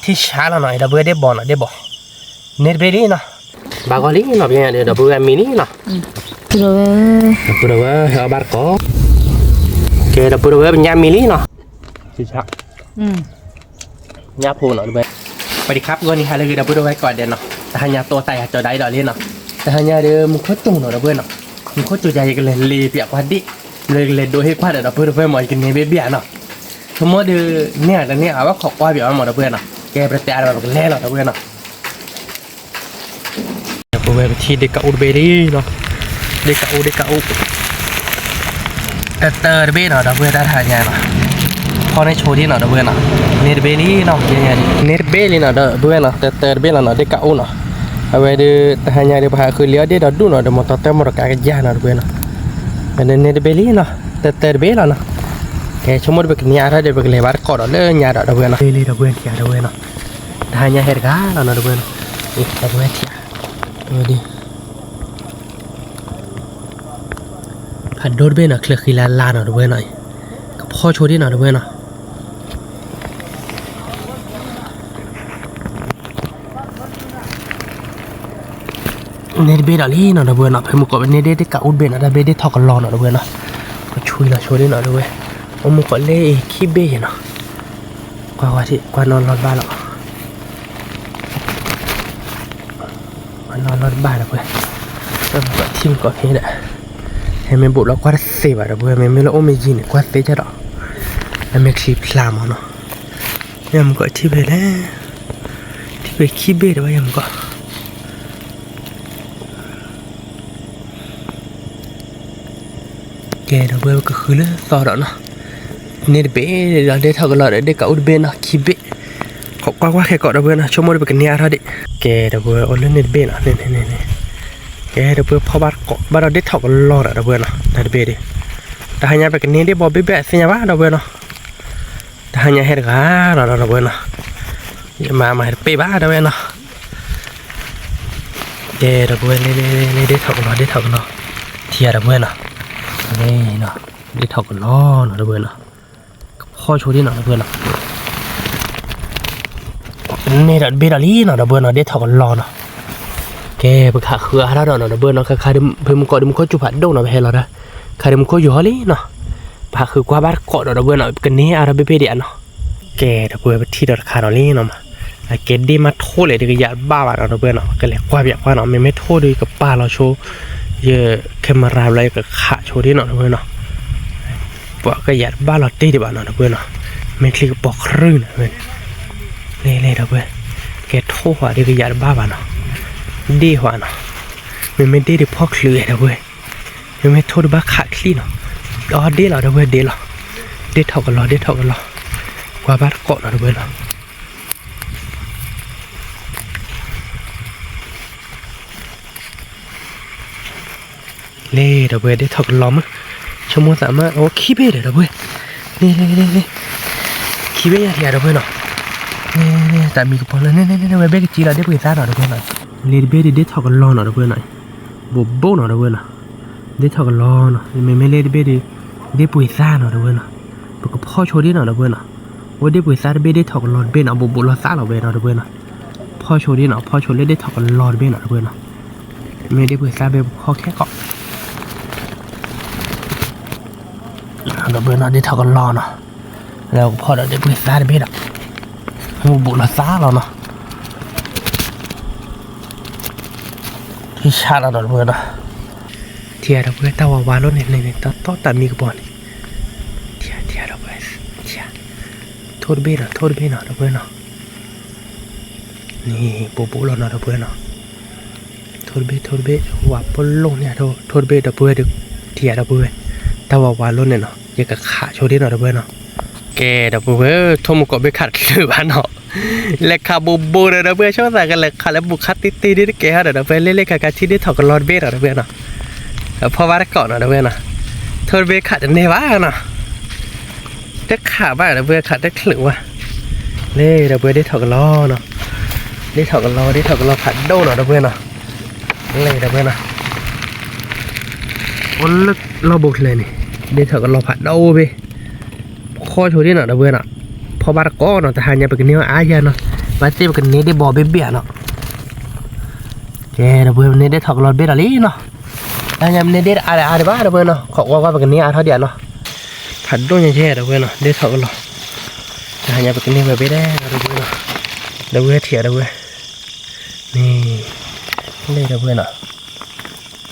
ထံၣ်ဆါလီၤနီၤ ဒီပုၢ်ဝဲၢ်ဒ့ၣ်ဘီနီၤ ဒ့ၣ်ဘီ, န့ၣ်တဘ့ၣ်လံနီၤ, ဘၣ်ဂီၤလံနီၤ ပဒီပုၢ်ဝဲၢ်မံလံနီၤ, ဒီပုၢ်ဝဲၢ်ဟဲအီၣ်ဘၣ်တကိး, ကဲဒီပုၢ်ဝဲၢ်ပညၣ်မံလံနီၤ, ညၣ်ဖိနီၤ ဒီပုၢ်ဝဲၢ်, ပှၤဒံခါပဂီၢ်နံၤဟါလၢအဂ့ၤ ဒီပုၢ်ဝဲၢ်ကိးဂၤဒဲးနီၤ, တဟါညါတိၢ်တၢ်ယၤကၠီၤဒၣ်အံၤဒီးလံနီၤ, တဟါညါဒီးမူခိၣ်စူၤနီၤ ဒီပုၢ်ဝဲၢ်နီၤ, မူခိၣ်စူၤယၤ ယကလဲၤလ့ပၠးကွၢ်ဒ့ၣ်, ယကလဲၤဒိဟ့ၣ်ကွၢ်ဒီး ဒီပုၢ်ဝဲၢ်မး ယကန့ၢ်ဘ့ၣ်ဘ့ၣ်ဧါနီၤ ဆိကမိၣ်ဒီး န့ၢ်ဧါတန့ၢ်ဧါ အဝဲခိးကွၢ်ပၠးအီၤမး ဒီပုၢ်ဝဲၢ်နီၤ, ကဲပတဲအါဒီး ပကလဲၤလီၤ ဒီပုၢ်ဝဲၢ်နီၤ, ဒီပုၢ်ဝဲၢ်ပထံၣ်ဒ့ၣ်ကအိၣ်တဘ့ၣ်လံနီၤ, ဒ့ၣ်ကအိၣ် ဒ့ၣ်ကအိၣ်, တၢတၢတဘ့ၣ်နီၤ ဒီပုၢ်ဝဲၢ် တၢ်တဟါညါနီၤ, ဖီၣ်န့ၢ်ဆိဒ့ၣ်နီၤ ဒီပုၢ်ဝဲၢ်နီၤ, န့ၢ်တဘ့ၣ်လံနီၤ, န့ၢ်တဘ့ၣ်လံနီၤ ဒီပုၢ်ဝဲၢ်နီၤ, တၢတၢတဘ့ၣ်လီၤနီၤ ဒ့ၣ်ကအိၣ်နီၤ, အဝဲဒီး တဟါညါဒီး ပဟးဃုလံအီၣ်ဒ့ၣ်ဒီးဒူၣ်နီၤ ဒီးမီတီတဲမီတီကါကယၤနီၤ ဒီပုၢ်ဝဲၢ်နီၤ, န့ၢ်တဘ့ၣ်လံနီၤ, တၢတၢတဘ့ၣ်လီၤနီၤ, ကဲဆိကမိၣ်ဒီး ပကန့ၢ်အါထီၣ်ဒီး ပကလဲၤဘၣ်တကိးဒီးလၢညါဒီး ဒီပုၢ်ဝဲၢ်နီၤ, လ့လ့ ဒီပုၢ်ဝဲၢ် ဒီပုၢ်ဝဲၢ်နီၤ, တဟါညါဟဲတဂၤလီၤနီၤ ဒီပုၢ်ဝဲၢ်နီၤ, ဒီပုၢ်ဝဲၢ်ထံၣ် ဖးဒိၣ်တဘ့ၣ်နီၤ ချၢဃံလၢ်လၢ်နီၤ ဒီပုၢ်ဝဲၢ်နီၤ, ကဖီၣ်ဆိဒ့ၣ်နီၤ ဒီပုၢ်ဝဲၢ်နီၤ, န့ၢ်တဘ့ၣ်ဒီးလံနီၤ ဒီပုၢ်ဝဲၢ်နီၤ, ဖဲမုၢ်ကီးပန့ၢ်ဒ့ၣ် ဒ့ၣ်ကအိၣ်တဘ့ၣ်နီၤ တၢ်ဘ့ၣ်ဒ့ၣ်ထီၣ်ကလီနီၤ ဒီပုၢ်ဝဲၢ်နီၤ, ကဆွံလီၤဆိဒ့ၣ်နီၤ ဒီပုၢ်ဝဲၢ်, အိၣ်မုၢ်ကီးလၢအခံဘ့ၣ်ယဲနီၤ, ကွၢ်ဝဲထံၣ် ကွၢ်နီၣ်လီၤတဘၣ်လီၤ နီၢ်လီၤတဘၣ်ဒီးပှဲၤ, ထံၣ်မုၢ်ကီးဖဲဒၣ်, ဟဲမ့ၢ်ဘူးလီၤကွၢ်တသ့ဘၣ်ဒီးပှဲၤ, မ့မ့ၢ်လၢအိၣ်မ့ၢ်ယံၤန့ၣ် ကွၢ်သ့ကဒီး, အမ့ၢ်ချံဖျါမးနီၤ, ယမုၢ်ကီးထံၣ်ဖဲလဲၣ်, ထံၣ်ဖဲခံဘ့ၣ်ဒီးဘၣ်ယမုၢ်ကီး ကဲဒီးပှဲၤပကဃုလၢသီဒီးနီၤ, န့ၢ်တဘ့ၣ်ဒီးဒ့ၣ်ထီၣ်ကလီဒီးဒ့ၣ်ကအိၣ်တဘ့ၣ်နီၤ ခံဘ့ၣ်, ခိးကွၢ်ကွၢ်ခဲကိးဒီးပှဲၤနီၤ, ဆိကမိၣ်ဒီးပကန့ၢ်အါထီၣ်ဒံး, ကဲဒီးပှဲၤအိၣ်လၢန့ၣ်တဘ့ၣ်နီၤ, န့ၣ်န့ၣ်န့ၣ်, ကဲဒီးပှဲၤဖီၣ်ဘၣ်တကိးဘၣ်ဒီးဒ့ၣ်ထီၣ်ကလီဒီး ဒီးပှဲၤနီၤ တၢ်တဘ့ၣ်ဒီး, တဟါညါပကန့ၢ်ဒ့ၣ်ဘီဘ့ၣ်ဘ့ၣ်အသ့ၣ်ညါဘၣ်ဒီးပှဲၤနီၤ, တဟါညါဟဲတဂၤလီၤဒီးပှဲၤနီၤ, ယမၤမၤတပ့ၢ်ဘၣ်ဒီးပှဲၤနီၤ ကဲဒီးပှဲၤလ့လ့လ့လ့ ဒ့ၣ်ထီၣ်ကလီ ဒ့ၣ်ထီၣ်ကလီ, ထံၣ်ဧါဒီးပှဲၤနီၤ, ဒ့ၣ်ထီၣ်ကလီနီၤ ဒီးပှဲၤနီၤ, ကဖီၣ်ဆိဒ့ၣ်နီၤ ဒီးပှဲၤနီၤ, န့ၢ်ဒီးတဘ့ၣ်ဒီးလံနီၤ ဒီးပှဲၤနီၤ ဒ့ၣ်ထီၣ်ကလီနီၤ, ကဲပကဟးဃုအါထီၣ်ဒီးနီၤ ဒီးပှဲၤနီၤ, ခါခါဒီးဖဲမုၢ်ကီးဒီးမူခိၣ်စူၤဖးဒိၣ်နီၤ ပဟဲလီၤဒီး, ခါဒီးမူခိၣ်ယီၤလံနီၤ, ပဟးဃုကွၢ်ဘၣ်တကိးဒီး ဒီးပှဲၤနီၤ ပကန့ၢ်အါထီၣ်ဘ့ၣ်ဘ့ၣ်ဒံးဧါနီၤ ကဲဒီးပှဲၤပထံၣ်ဒီးတခါဒီးလံနီၤမး, အကဲဒ့ၣ်မးထိၣ်လဲၣ်ဒီးကယၤတဘၣ်ဘၣ်နီၤ ဒီးပှဲၤနီၤ, ကလဲၤကွၢ်ပၠးကွၢ်နီၤ, မ့မ့ၢ်ထိၣ်ဒီးကပာ်လီၤဆိ, ယ camera ဘျီယကခးဆိဒ့ၣ်နီၤ ဒီးပှဲၤနီၤ, ပှၤကယၤတဘၣ်လီၤတ့ၢ်ဒံးဘၣ်နီၤ ဒီးပှဲၤနီၤ, မ့ၢ်ချံကပီၤခရုၣ်နီၤ, လ့လ့ဒီးပှဲၤ, ကဲထိၣ်ဃီၤဒီးကယၤတဘၣ်ဘၣ်နီၤ, ဒ့ၣ်ဃီၤနီၤ, မ့မ့ၢ်ဒ့ၣ်ဒီးဖီၣ်ချုးဒီးပှဲၤ မ့မ့ၢ်ထိၣ်တဘၣ်ခးချံနီၤ, အီဒ့ၣ်လီၤ ဒီးပှဲၤဒ့ၣ်လီၤ, ဒ့ၣ်ထီၣ်ကလီ ဒ့ၣ်ထီၣ်ကလီ, ကွၢ်ဘၣ်တကိးနီၤ ဒီးပှဲၤနီၤ, လ့ဒီးပှဲၤဒ့ၣ်ထီၣ်ကလီမး, ဆိကမိၣ်သးမး အိၣ်ခံဘ့ၣ်ဒီး ဒီးပှဲၤ, လ့လ့လ့လ့, ခံဘ့ၣ်ညါထံၣ်ဧါ ဒီးပှဲၤနီၤ, လ့လ့ တၢ်မံၤကပီၤလၢ လ့လ့လ့ ဝဲဘ့ၣ်ကစံလီၤ ဒ့ၣ်ပှ့ၤသါနီၤ ဒီးပှဲၤနီၤ, လ့တဘ့ၣ်ဒီးဒ့ၣ်ထီၣ်ကလီနီၤ ဒီးပှဲၤနီၤ, ဘူးဘူးနီၤ ဒီးပှဲၤနီၤ, ဒ့ၣ်ထီၣ်ကလီနီၤ, မ့မ့ၢ်လ့တဘ့ၣ်ဒီး ဒ့ၣ်ပှ့ၤသါနီၤ ဒီးပှဲၤနီၤ, ပကဖီၣ်ဆိဒ့ၣ်နီၤ ဒီးပှဲၤနီၤ, အိၣ်ဒ့ၣ်ပှ့ၤသါတဘ့ၣ် ဒ့ၣ်ထီၣ်ကလီတဘ့ၣ်နီၤ ဘူးဘူးလီၤသါလီၤဝဲနီၤ ဒီးပှဲၤနီၤ, ဖီၣ်ဆိဒ့ၣ်နီၤ ဖီၣ်ဆိလၢဒ့ၣ်ထီၣ်ကလီတဘ့ၣ်နီၤ ဒီးပှဲၤနီၤ, မ့ၢ်ဒ့ၣ်ပှ့ၤသါဘ့ၣ်ပဖီၣ်ခဲကီး ဒီးပှဲၤနီၤ ဒ့ၣ်ထီၣ်ကလီနီၤ, လၢကဖီၣ်ဒီးဒ့ၣ်ပှ့ၤသါတဘ့ၣ်ဒီး, ဘူးဘူးလီၤသါလီၤနီၤ, ထံဆးလီၤဒီးပှဲၤနီၤ, ထံၣ်ဒီးပှဲၤတၢ်ဝးဝးလိန့ၣ်န့ၣ် တတီတၢ်မံၤကပီၤန့ၣ်, ထံၣ်ထံၣ်ဒီးပှဲၤ, ထံၣ်, ထိၣ်တဘ့ၣ်နီၤ ထိၣ်တဘ့ၣ်နီၤ ဒီးပှဲၤနီၤ, န့ၣ်ဘူးဘူးလီၤနီၤ ဒီးပှဲၤနီၤ ထိၣ်တဘ့ၣ် ထိၣ်တဘ့ၣ် ဝးပလိၣ်န့ၣ် ထိၣ်တဘ့ၣ်ဒီးပဝဲ, ထံၣ်ဒီးပဝဲ, တၢ်ဝးဝးလိန့ၣ်နီၤ ယကခးဆိဒ့ၣ်နီၤ ဒီးပဝဲနီၤ, ကဲဒီးပဝဲ ထိၣ်မူကီးဘ့ၣ်ခးတချုးဘၣ်နီၤ, လဲၤခးဘူးဘူးဒီး ဒီးပဝဲဆိသးကလဲၤခးလၢဘူးခးတ့ၢ်တ့ၢ်ဒ်တကဲဟီဒီး ဒီးပဝဲလ့လ့ခါခါထံၣ်ဒ့ၣ်ထီၣ်ကလီတဘ့ၣ်နီၤ ဒီးပဝဲနီၤ, ဖီၣ်ဘၣ်တကိးနီၤ ဒီးပဝဲနီၤ, ထိၣ်တဘ့ၣ်ခးတန့ၢ်ဘၣ်နီၤ တခးဘၣ်ဒီးပဝဲခးတချုးဝဲ, လ့ဒီးပဝဲဒ့ၣ်ထီၣ်ကလီနီၤ, ဒ့ၣ်ထီၣ်ကလီ ဒ့ၣ်ထီၣ်ကလီဖးဒိၣ်နီၤ ဒီးပဝဲနီၤ, လ့ဒီးပဝဲနီၤ, အိၣ်လၢလီၢ်ဘိချၢန့ၣ်, ဒ့ၣ်ထီၣ်ကလီဖးဒိၣ်ဘ့ၣ်, ဖီၣ်ဆိဒ့ၣ်နီၤ ဒီးပဝဲနီၤ, ဖီၣ်ဘၣ်တကိးနီၤ တဟါညါပကန့ၢ်အါယၤနီၤ, ဘၣ်သ့ၣ်ပကန့ၢ်ဒ့ၣ်ဘီဘ့ၣ်ဘ့ၣ်ဧါနီၤ. ကဲ ဒီပုၢ်ဝဲၢ် ပန့ၢ်ဒ့ၣ်ထီၣ်ကလီတဘ့ၣ်ဒီးလံနီၤ. တဟါညါပန့ၢ်ဒ့ၣ်တအါတအါဒံးဘၣ် ဒီပုၢ်ဝဲၢ်နီၤ, ခိးကွၢ်ကွၢ်ပကန့ၢ်အါထီၣ်ဒံးဧါနီၤ. ဖးဒိၣ်ညါကဲ ဒီပုၢ်ဝဲၢ်နီၤ ဒ့ၣ်ထီၣ်ကလီ. တဟါညါပကန့ၢ်ဝဲဘ့ၣ်ဒဲး ဒီပုၢ်ဝဲၢ်နီၤ. ဒီပုၢ်ဝဲၢ်ထံၣ်ဧါ ဒီပုၢ်ဝဲၢ်, န့ၣ်, လ့ၣ် ဒီပုၢ်ဝဲၢ်နီၤ.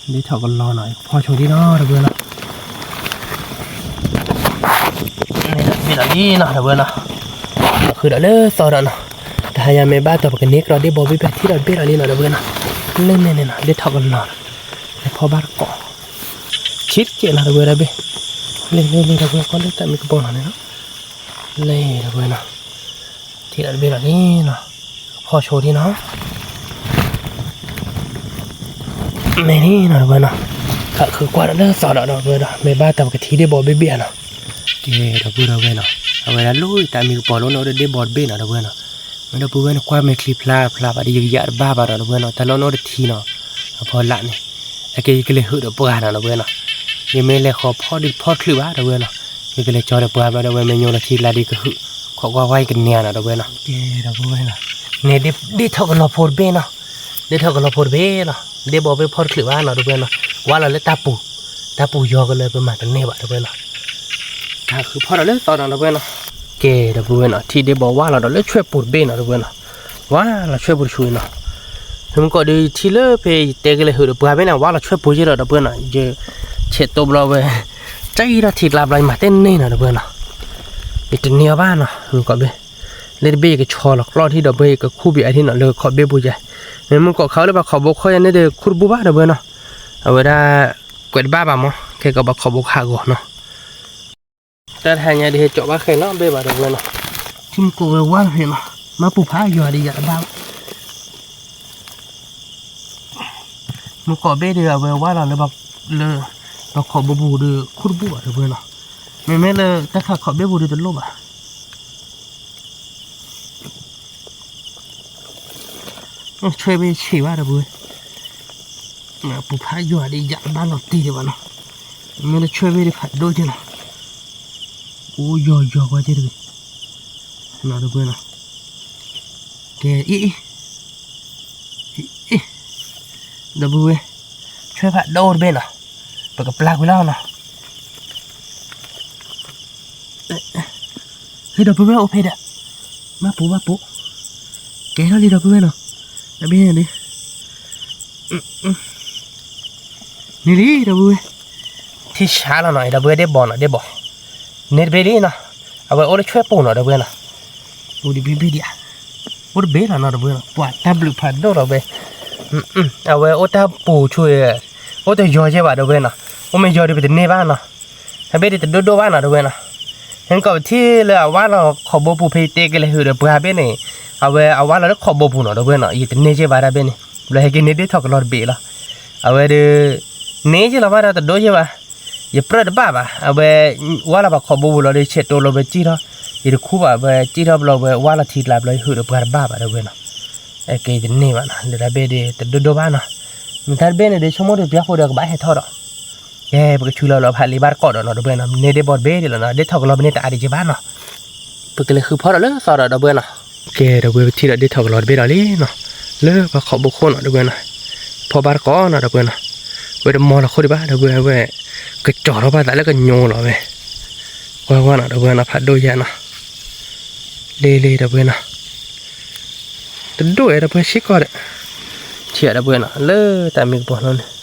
ဒ့ၣ်ထီၣ်ကလီနီၤ ယကဖီၣ်ဆိဒံးနီၤ ဒီပုၢ်ဝဲၢ်နီၤ. န့ၣ်ဘ့ၣ်ဒီးလံနီၤ ဒီပုၢ်ဝဲၢ်နီၤ. ဃုာ်ဒီးလၢသီဒီးနီၤ. တဟါညါမ့ၢ်ဘၣ်တီၢ်ပကန့ၢ်ကလီဒ့ၣ်ဘီဘ့ၣ် ပထံၣ်ဒီးတဘ့ၣ်ဒီးလံနီၤ ဒီပုၢ်ဝဲၢ်နီၤ. လၢန့ၣ်န့ၣ်နီၤ ဒ့ၣ်ထီၣ်ကလီနီၤ. ဖီၣ်ဘၣ်တကိး, ခံတကဲးနီၤ ဒီပုၢ်ဝဲၢ်ဒီးဘ့ၣ်. လ့ၣ်လ့ၣ်လ့ၣ် ဒီပုၢ်ဝဲၢ် ကွၢ်လၢတၢ်မံကပီၤနီၤန့ၣ်နီၤ. လ့ၣ် ဒီပုၢ်ဝဲၢ်နီၤ. ထံၣ်ဒီးတဘ့ၣ်ဒီးလံနီၤ. ဖီၣ်ဆိဒံးနီၤ. မ့ၢ်န့ၣ်နီၤ ဒီပုၢ်ဝဲၢ်နီၤ. ခးဃုာ်ကွၢ်ဒီးလၢသီဒီး ဒီပုၢ်ဝဲၢ်ဒီး မ့ၢ်ဘၣ်တီၢ်ပကထံၣ်ဒ့ၣ်ဘီဘ့ၣ်ဘ့ၣ်ဧါနီၤ. ကဲ ဒီပုၢ်ဝဲၢ်နီၤ. အဝဲဒၣ်လၢတၢ်မံကပီၤလၢနအိၣ်ဒီးဒ့ၣ်ဘီတဘ့ၣ်နီၤ ဒီပုၢ်ဝဲၢ်နီၤ. မ့ၢ်ဒီပုၢ်ဝဲၢ်န့ၣ် ကွၢ်မဲာ်ချံဖျါဖျါဘၣ်ဒီး ယကယၤတဘၣ်ဘၣ်ဒီး ဒီပုၢ်ဝဲၢ်နီၤ. တၢ်လီၢ်နအိၣ်တထံနီၤ. အဖီလာ်န့ၣ် အကဲယကလဲၤဟုာ်ဒီးပှၤနီၤ ဒီပုၢ်ဝဲၢ်နီၤ. ယမ့ၢ်လဲၤဃီၤဖီၣ်ဒုးဖီၣ်ချုးဘၣ် ဒီပုၢ်ဝဲၢ်နီၤ. ယကလဲၤကၠီဒီးပှၤဘျီဒီး အဝဲမ့ၢ်ညိလီၤထံကျါဒီးကဟုာ်, ခိးကွၢ်ကွၢ်ယကန့ၢ်ဧါနီၤ ဒီပုၢ်ဝဲၢ်နီၤ. ကဲ ဒီပုၢ်ဝဲၢ်နီၤ. န့ၣ်ဒ့ၣ်ထီၣ်ကလီဖိတဘ့ၣ်နီၤ. ဒ့ၣ်ထီၣ်ကလီဖိတဘ့ၣ်လီၤ. ဒ့ၣ်ဘီဘ့ၣ်ဖီၣ်တချုးဘၣ်နီၤ ဒီပုၢ်ဝဲၢ်နီၤ. ဝါလီၤလၢတၢ်ပူၤ, တၢ်ပူၤယီၤကလၢပမၤတန့ၢ်ဘၣ် ဒီပုၢ်ဝဲၢ်နီၤ. တၢ်ဃုာ်ဖီၣ်ဒီးလၢသီနီၤ ဒီပုၢ်ဝဲၢ်နီၤ. ကဲ ဒီပုၢ်ဝဲၢ်နီၤ ထံၣ်ဒ့ၣ်ဘီဝါလီၤဒီးလၢဆွဲၣ်ပူၤတဘ့ၣ်နီၤ ဒီပုၢ်ဝဲၢ်နီၤ. ဝါလီၤဆွဲၣ်ပူၤတဆူအံၤနီၤ. မ့ၢ်ကီးဒီးယထံၣ်လၢဖဲယတဲကလဲၤဟုာ်ဒီးပှၤဘ့ၣ်န့ၣ် ဝါလီၤဆွဲၣ်ပူၤက့ဒီး ဒီပုၢ်ဝဲၢ်နီၤ. ယဆဲးတိဘျီဝဲ ကၢ်အံၤထီၣ်ထံကျါဘျီ ယမၤတန့ၢ်နီၤ ဒီပုၢ်ဝဲၢ်နီၤ. ယတန့ၢ်အီၤဘၣ်နီၤ မ့ၢ်ကီးဘ့ၣ်. လၢတဘ့ၣ်ယကဆီလီၤကျီၢ်ထံဒီး ဘ့ၣ်ယကခူၣ်ဘံအထံနီၤ လၢခိးဘ့ၣ်ပူၤယၤ. မ့ၢ်မုၢ်ကီးခးဝဲလၢပှၤခိးဘိခိၣ်ယၤန့ၣ်ဒီး ခူၣ်တဘူၣ်ဘၣ် ဒီပုၢ်ဝဲၢ်နီၤ. အဝဲဒၣ် ကွဲးတဘၣ်ဘၣ်မး ခဲကီးပှၤခိးဘိခးဂီၤနီၤ. တၢ်တဟါညါဒုးဟဲကၠီဘၣ်ဃဲနီတဘ့ၣ်ဘၣ် ဒီပုၢ်ဝဲၢ်နီၤ. ထံမူကီးဝဲဝါလီၤဖဲနီၤ. မ့ၢ်ပူၤဖးယွၤဒီးယၤတဘၣ်ဘၣ်. မုၢ်ကီးဘ့ၣ်ဒီး အဝဲဝါလီၤလၢ လၢ ပှၤခိးဘိပူၤဒီး ခူၣ်တဘူၣ်ဘၣ် ဒီပုၢ်ဝဲၢ်နီၤ. မ့မ့ၢ်လၢတၢ်ခးခိးဘ့ၣ်ပူၤဒီးတလိၣ်ဘၣ်. ဆွဲၣ်ဘ့ၣ်ဆံးဘၣ် ဒီပုၢ်ဝဲၢ်. ပူၤဖးယွၤဒီးယၤတဘၣ်လီၤတံၢ်ဒံးဘၣ်နီၤ. မ့ၢ်လၢဆွဲၣ်ဘ့ၣ်ဒီးဖးဒိၣ်က့နီၤ. အိၣ်ယီၤယီၤကွၢ်က့တဂ့ၤ နီၤ ဒီပုၢ်ဝဲၢ်နီၤ. ကဲ အံၤ အံၤ အံၤ ဒီပုၢ်ဝဲၢ် ဆွဲၣ်ဖးဒိၣ်တဘ့ၣ်နီၤ. ပကပျၢ်ကွံာ်လီၤနီၤ. ဟဲ ဒီပုၢ်ဝဲၢ် အိၣ်ဖဲဒၣ် ဘၣ်ပူၤဘၣ်ပူၤ. ကဲထီၣ်လံ ဒီပုၢ်ဝဲၢ်နီၤ. တဘ့ၣ်န့ၣ် န့ၣ်လံ ဒီပုၢ်ဝဲၢ်. ထံဆါလီၤနီၤ ဒီပုၢ်ဝဲၢ် ဒ့ၣ်ဘီနီၤ ဒ့ၣ်ဘီ. န့ၣ်တဘ့ၣ်လံနီၤ. အဝဲအိၣ်လၢဆွဲၣ်ပူၤနီၤ ဒီပုၢ်ဝဲၢ်နီၤ. အိၣ်တဘ့ၣ်ဘ့ၣ်ဒံးဧါ. အိၣ်တဘ့ၣ်လီၤနီၤ ဒီပုၢ်ဝဲၢ်နီၤ. ပှၤတၢ်ဘျုးဖးဒိၣ်လီၤဝဲ. အဝဲအိၣ်တၢ်ပူၤဆိ အိၣ်တယီၤကဲဘၣ် ဒီပုၢ်ဝဲၢ်နီၤ. အိၣ်မ့ၢ်ယီၤဒီးပတန့ၢ်ဘၣ်နီၤ. တၢ်ဘ့ၣ်ဒ်တဒိၣ်ဒိၣ်ဘၣ်နီၤ ဒီပုၢ်ဝဲၢ်နီၤ. ဟဲကီးပထံၣ်လၢအဝါလီၤခိးဘိပူၤ ဖဲယတဲကလဲၤဟုာ်ဒီးပှၤဘ့ၣ်န့ၣ်, အဝဲအဝါလီၤလၢခိးဘိပူၤနီၤ ဒီပုၢ်ဝဲၢ်နီၤ. ယတန့ၢ်ကဲဘၣ်တၢ်ဘ့ၣ်န့ၣ်, ဘျီဟဲက့ၤန့ၢ်ဒ့ၣ်ထီၣ်ကလီတဘ့ၣ်လီၤ. အဝဲဒီး န့ၢ်က့ၤလီၤဘၣ်ဒီးတဒိၣ်ကဲဘၣ်. ယပြၢၢ်တဘၣ်ဘၣ်. အဝဲ ဝါလီၤပှၤခိးဘိပူၤလီၤဒီး ဆဲးတိလီၤဝဲစံၣ်ထီၣ်, ယတခူၣ်ဘၣ် ဝဲစံၣ်ထီၣ်ဘျီဝဲ ဝါလီၤထံကျါဘျီ ယဟုာ်ဒီးပှၤတဘၣ်ဘၣ် ဒီပုၢ်ဝဲၢ်နီၤ. အကဲယတန့ၢ်ဘၣ်နီၤ, လၢတၢ်ဘ့ၣ်ဒီးတဒိၣ်ဒိၣ်ဘၣ်နီၤ. မ့ၢ်တၢ်တဘ့ၣ်န့ၣ်ဒီး ဆိကမိၣ်ဒီးပျၢ်ဃိဒီးကဘၣ်ဟဲထီၣ်ဒီး ကဲ ပကဆူလီၤလီၤဖးလံာ်ဘၣ်တကိးဒီးနီၤ ဒီပုၢ်ဝဲၢ်နီၤ. န့ၢ်ဒ့ၣ်ဘီတဘ့ၣ်ဒံးလီၤနီၤ, ဒ့ၣ်ထီၣ်ကလီပန့ၢ်တအါဒံးကဲဘၣ်နီၤ. ပကလဲၤဃုဖီၣ်ဒီးလၢသီဒီး ဒီပုၢ်ဝဲၢ်နီၤ. ကဲ ဒီပုၢ်ဝဲၢ် ပထံၣ်ဒီးဒ့ၣ်ထီၣ်ကလီတဘ့ၣ်ဒီးလံနီၤ, လၢပှၤခိးဘိခိၣ်နီၤ ဒီပုၢ်ဝဲၢ်နီၤ. ဖီၣ်ဘၣ်တကိးနီၤ ဒီပုၢ်ဝဲၢ်နီၤ. ဝဲတမီလီၤခိၣ်ဒံးဘၣ် ဒီပုၢ်ဝဲၢ်, ဝဲကစီၤထီၣ်ဘၣ်သးလၢကညိလီၤဝဲ. ကွၢ်ကွၢ်နီၤ ဒီပုၢ်ဝဲၢ်နီၤ, ဖးဒိၣ်ယဲနီၤ. လ့လ့ ဒီပုၢ်ဝဲၢ်နီၤ. တဒိၣ်ဝဲ ဒီပုၢ်ဝဲၢ် ဆံးကီးဒီး, ထံၣ်ဒီပုၢ်ဝဲၢ်နီၤ, လၢတၢ်မံကပီၤလီၤန့ၣ်,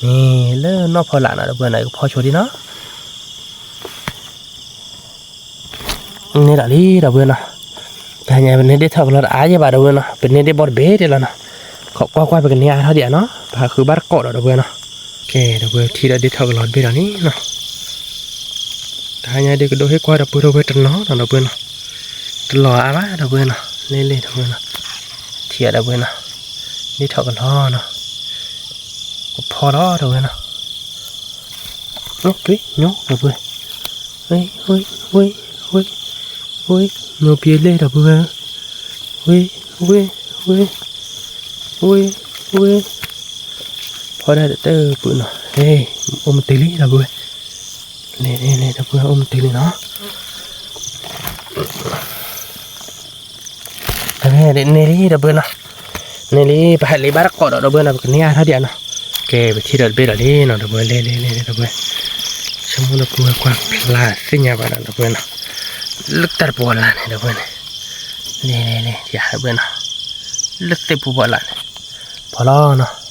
န့ၣ်လၢနီၢ်ဖီလာ်နီၤ ဒီပုၢ်ဝဲၢ်နီၤ, ယကဖီၣ်ဆိဒံးနီၤ. န့ၣ်ဒီးလံ ဒီပုၢ်ဝဲၢ်နီၤ, တဟါညါပန့ၢ်ဒ့ၣ်ထီၣ်ကလီတအါယဲဘၣ် ဒီပုၢ်ဝဲၢ်နီၤ, ပန့ၢ်ဒ့ၣ်ဘီတဘ့ၣ်ဒံးလီၤနီၤ. ခိးကွၢ်ကွၢ်ပကန့ၢ်အါထီၣ်ဒံးဧါနီၤ, ပဟးဃုဘၣ်တကိးဒီး ဒီပုၢ်ဝဲၢ်နီၤ. ကဲ ဒီပုၢ်ဝဲၢ် ထံၣ်ဒီးဒ့ၣ်ထီၣ်ကလီတဘ့ၣ်ဒီးလံနီၤ. တဟါညါဒုးကဒိးဟ့ၣ်ကွၢ်ဒီပုၢ်ဝဲၢ်တနီၤနီၤ ဒီပုၢ်ဝဲၢ်နီၤ. တလီၤအါဘၣ် ဒီပုၢ်ဝဲၢ်နီၤ, လ့လ့ ဒီပုၢ်ဝဲၢ်နီၤ. ထံၣ်ဒီပုၢ်ဝဲၢ်နီၤ, ဒ့ၣ်ထီၣ်ကလီနီၤ. ကဖီၣ်လီၤ ဒီပုၢ်ဝဲၢ်နီၤ. ညိ ဒီပုၢ်ဝဲၢ်, ဝ့ ဝ့ ဝ့ ဝ့ ညိပံလ့ ဒီပုၢ်ဝဲၢ်, ဝ့ ဝ့ ဝ့ ဝ့ ဝ့. ဖီၣ်ဒၣ်တၢ်တပုၢ်နီၤ, အိၣ်မ့ၢ်တုၤလံ ဒီပုၢ်ဝဲၢ်. လ့လ့လ့ ဒီပုၢ်ဝဲၢ် အိၣ်မ့ၢ်တုၤလံနီၤ. န့ၣ်လံဒီပုၢ်ဝဲၢ်နီၤ, န့ၣ်လံ ပဟဲလံဘၣ်တကိးဒီးဒီပုၢ်ဝဲၢ်နီၤ, ပကန့ၢ်အါထီၣ်ဒံးနီၤ. ကဲ ပထံၣ်ဒီးတဘ့ၣ်ဒီးလံနီၤ ဒီပုၢ်ဝဲၢ်, လဲၤလဲၤလဲၤဒီပုၢ်ဝဲၢ်, ဆိကမိၣ်လၢကွၢ်ကွၢ်ဖျါသ့ၣ်ညါဘၣ်နီၤ ဒီပုၢ်ဝဲၢ်နီၤ, လၢတၢ်တပီၤလၢ်န့ၣ် ဒီပုၢ်ဝဲၢ်န့ၣ်, လဲၤလဲၤလဲၤ ယၤဒီပုၢ်ဝဲၢ်နီၤ, လၢသ့ၣ်ပူၤပီၤလၢ်န့ၣ်, ဖီလီၤနီၤ.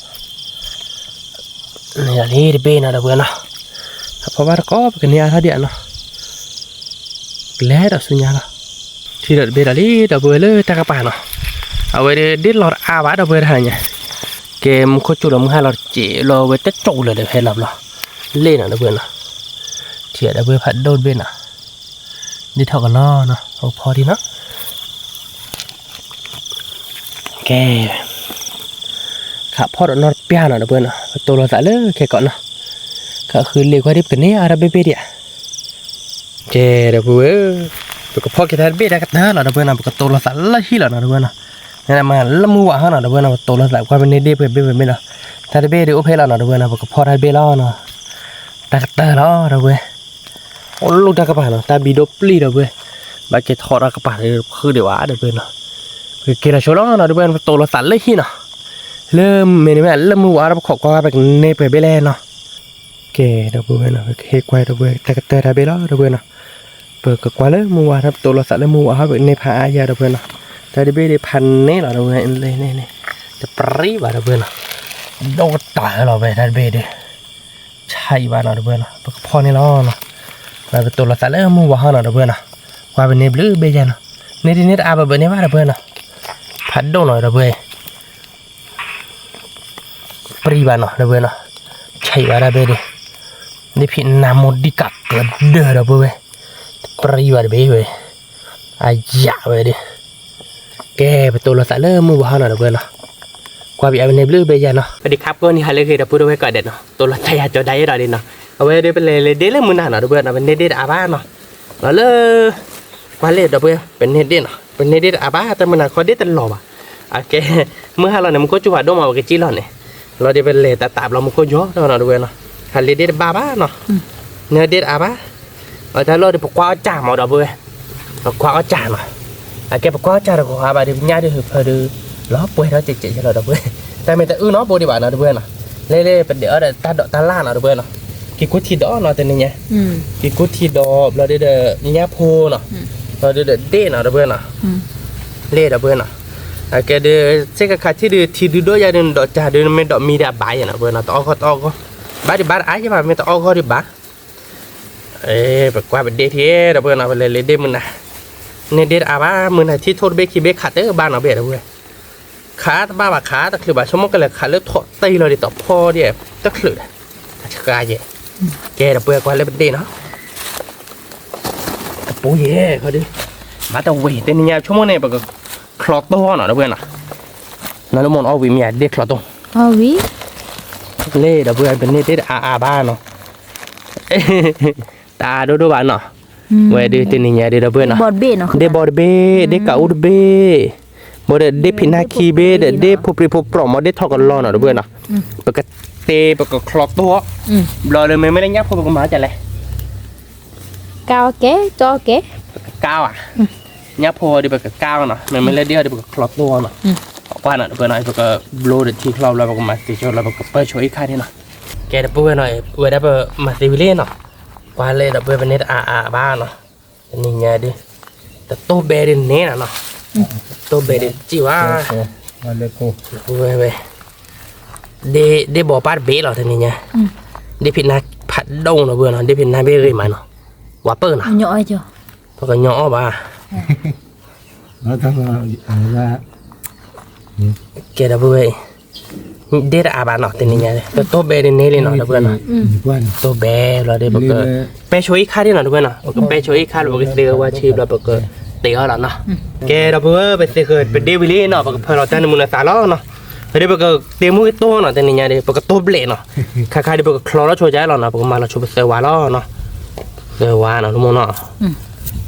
န့ၣ်လံတဘ့ၣ်နီၤ ဒီပုၢ်ဝဲၢ်နီၤ, အဖီဘၣ်တကိး ပကန့ၢ်အါထီၣ်ဒံးနီၤ, ကလဲၤဒီးဆူညါလီၤ. ထံၣ်ဒီးတဘ့ၣ်ဒီးလံ ဒီပုၢ်ဝဲၢ်လၢတၢ်ကပၤနီၤ, အဝဲဒၣ်ဒ့လီၤတအါဘၣ် ဒီပုၢ်ဝဲၢ်တဟါညါ, ကဲ မူခိၣ်စူၤလီၤမုၢ်ဟါလီၤတစဲးလီၤ အဝဲတကၠိလၢာ်ဒီးဖဲလီၤဘျီ, လ့ၣ်နီၤ ဒီပုၢ်ဝဲၢ်နီၤ, ထံၣ်ဒီးတဘ့ၣ်ဖးဒိၣ်တဘ့ၣ်နီၤ, ဒ့ထီၣ်ကလီနီၤ အိၣ်ဖီဒံးနီၤ. ကဲ ခးဖီၣ်ဒီးနီတပျၢ်နီၤ ဒီပုၢ်ဝဲၢ်နီၤ, ပတိၢ်လိာ်သးလၢခဲကိးနီၤ, ခးဃုလ့ၣ်ခွါဒ်ပကန့ၢ်အါထီၣ်ဘ့ၣ်ဘ့ၣ်ဒံးဧါ. ကဲ ဒီပုၢ်ဝဲၢ်, ပကဖီၣ်က့ၤတၢ်တဘ့ၣ်တၢ်ကတၢၢ်လီၤ ဒီပုၢ်ဝဲၢ်နီၤ, ပကတိၢ်လိာ်သးလၢဟံၣ်လီၤနီၤ ဒီပုၢ်ဝဲၢ်နီၤ, မ့ၢ်လၢမုၢ်ဝါဟီနီၤ ဒီပုၢ်ဝဲၢ်နီၤ, ပတိၢ်လိာ်သးကွၢ်ပန့ၢ်ဒ့ၣ်ပှဲၤဘ့ၣ်ပှဲၤဘ့ၣ်လီၤ, တၢ်တဘ့ၣ်ဒ်အိၣ်ဖဲလီၤနီၤ ဒီပုၢ်ဝဲၢ်နီၤ, ပကဖီၣ်တၢ်တဘ့ၣ်လီၤ ဒီပုၢ်ဝဲၢ်. အိၣ်လူၢ်တၢ်ကပၤနီၤ, တၢ်ဘံဒိၣ်ပျံၤ ဒီပုၢ်ဝဲၢ်, ဘၣ်က့ၤထီၣ်တၢ်ကပၤတဖုဒံးဘၣ် ဒီပုၢ်ဝဲၢ်နီၤ, ပကက့ၤလီၤဆိလီၤနီၤ ဒီပုၢ်ဝဲၢ်, ပတိၢ်လိာ်သးလၢဟံၣ်နီၤ, လၢမ့ၢ်န့ၣ်မ့ၢ်လၢမုၢ်ဝါဒီး ပခိးကွၢ်ပကန့ၢ်ပှဲၤဘ့ၣ်လဲၣ်နီၤ. ကဲ ဒီပုၢ်ဝဲၢ်နီၤ, ပကဟ့ၣ်ကွၢ်ဒီပုၢ်ဝဲၢ် တၢ်ကတၢၢ်တၢ်ဘ့ၣ်လီၤ ဒီပုၢ်ဝဲၢ်နီၤ, ပကကွၢ်လၢမုၢ်ဝါထီၣ် ပတိၢ်လိာ်သးလၢမုၢ်ဝါထီၣ် ပကန့ၢ်ဖးအါယၤ ဒီပုၢ်ဝဲၢ်နီၤ, တၢ်တဘ့ၣ်ဒ်ဖးန့ၢ်လီၤ ဒီပုၢ်ဝဲၢ်, တပြံဘၣ် ဒီပုၢ်ဝဲၢ်နီၤ, ဒိၣ်ကတၢၢ်လီၤဝဲ တၢ်တဘ့ၣ်ဒ် ဆါအံၤဘၣ်နီၤ ဒီပုၢ်ဝဲၢ်နီၤ, ပကဖီၣ်န့ၢ်လီၤနီၤ, ပတိၢ်လိာ်သးလၢမုၢ်ဝါဟီနီၤ ဒီပုၢ်ဝဲၢ်နီၤ, ကွၢ်ပန့ၢ်ဘျုးဘ့ၣ်ယၤနီၤ, န့ၢ်ဒ်န့ၢ်တအါဘၣ်ဘၣ်န့ၣ်ဘၣ် ဒီပုၢ်ဝဲၢ်နီၤ, ဖးဒိၣ်နီၤ ဒီပုၢ်ဝဲၢ် ပြံဘၣ်နီၤ ဒီပုၢ်ဝဲၢ်နီၤ, ဆါအံၤဘၣ်တၢ်ဘ့ၣ်ဒ်, ဒ်ဖံးနါမိၢ်ဒံကးကဒၢၢ် ဒီပုၢ်ဝဲၢ်, ပြံဘၣ်တဘ့ၣ်ဝဲ, အယၣ်ဝဲဒ်, ကဲ ပတိၢ်လိာ်သးလၢမုၢ်ဝါဟီနီၤ ဒီပုၢ်ဝဲၢ်နီၤ, ကွၢ်ပယါပန့ၢ်ဘျုးဘ့ၣ်ယၤနီၤ, ပဒံခါပၢနံၤဟးလၢဂ့ၤ ဒီပုၢ်ဝဲၢ်ကိးဂၤဒဲးနီၤ, တိၢ်လိာ်သးယၤကၠီဒၣ်ယဲဒီးဒ်နီၤ, အဝဲဒ်ပလဲၤလဲၤဒ့လၢမုၢ်နၤနီၤ ဒီပုၢ်ဝဲၢ်နီၤ, ပန့ၢ်ဒ့တအါဘၣ်နီၤ, လီၤလၢ ကွၢ်လၢ ဒီပုၢ်ဝဲၢ် ပန့ၢ်ဒ့နီၤ, ပန့ၢ်ဒ့တအါဘၣ် တၢ်မုၢ်နၤခီဒ့တလီၤဘၣ်, အကဲ မုၢ်ဟါလီၤန့ၣ် မူခိၣ်စူၤဖးဒိၣ်မး ပကစံၣ်လီၤန့ၣ်, လီၤဒ်ပလဲၤတးတးဘျီ မူခိၣ်ယီၤထီၣ်နီၤ ဒီပုၢ်ဝဲၢ်နီၤ, ဟးလၢဒ့တဘၣ်ဘၣ်နီၤ, န့ၢ်ဒ့တအါဘၣ်, အတၢ်လီၢ်ဒ်ပကွၢ်အီၣ်ကၢ်မး ဒီပုၢ်ဝဲၢ်, ပကွၢ်အီၣ်ကၢ်နီၤ, အကဲပကွၢ်အီၣ်ကၢ်တဂီၤဘၣ်ဒ်ပညၣ်ဒ်ဖၢဒ်, လီၤပှဲၤထီၣ်ကဲးကဲးယဲလီၤ ဒီပုၢ်ဝဲၢ်, တၢ်မ့ၢ်တအုၣ်နီတဘိဒံးဘၣ်နီၤ ဒီပုၢ်ဝဲၢ်နီၤ, လဲၤလဲၤပဒဲးအီၣ်ဒီးတၢ်ဒိးတၢ်လၣ်နီၤ ဒီပုၢ်ဝဲၢ်နီၤ, က့ၤကူထံဒီးနီၤ တနံၤညါ, က့ၤကူထံဒီး ဘျီဒ်ဒီး ညၣ်ဖိနီၤ, ဘျီဒ်ဒီးဒ့ၣ်နီၤ ဒီပုၢ်ဝဲၢ်နီၤ, လ့ၣ် ဒီပုၢ်ဝဲၢ်နီၤ, အကဲဒ် စ့ၢ်ကခးထံၣ်ဒ်ထံဒုဒိၣ်ယၤဒ်နဒိးကၢ်ဒ်နမ့ၢ်ဒိးမံဒ်အဘၣ်ယဲနီၤ ဒီပုၢ်ဝဲၢ်နီၤ, တအီၣ်ဂီၢ်တအီၣ်ဂီၢ်, ဘၣ်ဒံးဘၣ်တအါယဲဘၣ် မ့ၢ်တအီၣ်ဂီၢ်ဒံးဘၣ် ပကွၢ်ပဒ့ထံ ဒီပုၢ်ဝဲၢ်နီၤ, ပလဲၤလၢဒ့မုၢ်နၤ, န့ၢ်ဒ့တအါဘၣ် မုၢ်နၤထံၣ်ထိၣ်တဘ့ၣ်ခံဘ့ၣ် ခးတဘၣ်နီၤ ဘ့ၣ် ဒီပုၢ်ဝဲၢ်, ခးတဘၣ်ဘၣ် ခးတချုးဘၣ် ဆိကမိၣ်ကလဲၤခးလၢထိၣ်တံၢ်လီၤဒ်သိးဖီဒ် တချုးဒီး, အဆှါယဲ, ကဲ ဒီပုၢ်ဝဲၢ် ကွၢ်လၢပဒ့နီၤ, တပူၤယဲခီဒု, မၤတဝံၤ တနံၤညါဆိကမိၣ်န့ၣ် ပကချီတိၢ်နီၤ ဒီပုၢ်ဝဲၢ်နီၤ, နီၤလၢမိၢ်အီၣ်ဝံၤမ့ၢ်ဒ့ချီတိၢ်, လ့ၣ် ဒီပုၢ်ဝဲၢ် ပန့ၢ်ဒ့တအါအါဘၣ်နီၤ တအါဒိၣ်ဒိၣ်ဘၣ်နီၤ, ဝဲဒ်တနံၤညါဒ် ဒီပုၢ်ဝဲၢ်နီၤ, ဒ့ဘီတဘ့ၣ် ဒ့ကးအူတဘ့ၣ်, ဘၣ်ဒီးဒ့ဖံးနါခံဘ့ၣ်ဒီး ဒ့ဖိပြံဖိပြီၤမ့ၢ်ဒ့ထီၣ်ကလီနီၤ ဒီပုၢ်ဝဲၢ်နီၤ, ပကတ့ပကချီတိၢ်, ဘျီလၢမ့မ့ၢ်လၢညၣ်ဖိပကမၤဒ်လဲၣ်, ကါအီၣ်ကဲ ကါအီၣ်ကဲ, ပကကါအီၣ်ဧါ, ညၣ်ဖိဒီးပကကါအီၣ်နီၤ, မ့မ့ၢ်လၢဒ့အီၤဒီးပကချီတိၢ်အီၣ်နီၤ, ကွၢ်နီၤ ဒီပုၢ်ဝဲၢ်နီၤ, ပကဘျိဒီးထံချီဘျီ ပကမၤသ့ဆိလီၤ ပကပၢဆိအံၤခါန့ၣ်နီၤ, ကဲ ဒီပုၢ်ဝဲၢ်နီၤ, ဝဲဒၣ်ပမၤသ့ဝံၤလံနီၤ, ကွၢ်လၢ ဒီပုၢ်ဝဲၢ် ပန့ၢ်တအါအါဘၣ်နီၤ, တနံၤညါဒ်, တတိၢ်ဘဲဒ်န့ၣ်နီၤ, တိၢ်ဘဲဒ်စံၣ်ဝါ, ဝဲ ဒ့ဘီပၢ်တဘ့ၣ်လီၤ တနံၤညါ, ဒ့ဖံးနါဖးဒိၣ်နီၤ ဒီပုၢ်ဝဲၢ်နီၤ, ဒ့ဖံးနါဘ့ၣ်ဂ့ၤမးနီၤ, ဝၤပၢၢ်နီၤ, ပကညီအီၣ်ဘၣ်, ကဲ ဒီပုၢ်ဝဲၢ်အံၤ, ဒ့တအါဘၣ်နီၤ တနံၤညါ, တတိၢ်ဘဲဒ်န့ၣ်လံနီၤ ဒီပုၢ်ဝဲၢ်နီၤ, တိၢ်ဘဲလီၤဒီး ပကပဲဆိအံၤခါဒ်နီၤ ဒီပုၢ်ဝဲၢ်နီၤ, ပကပဲဆိအံၤခါလီၤ ပကသ့ဝဲဆံဘျီ ပကတ့အီၤလီၤနီၤ, ကဲဒီပုၢ်ဝဲၢ် ပသ့ဃုာ်ပဒ့ဝံၤလံနီၤ ပကဖၢလီၤတၢ်နမုာ်နသးလီၤနီၤ, ဒီးပကတ့မူက့ၤတိၢ်နီၤ တနံၤညါဒီး ပကတိၢ်ဘျဲးနီၤ, ခါခါဒီးပကချီထီၣ်ဆိကၠၢ်လီၤနီၤ ပကမၤလီၤဆိပသၢဝါလီၤနီၤ, သၢဝါနီၤ တမူနီၤ,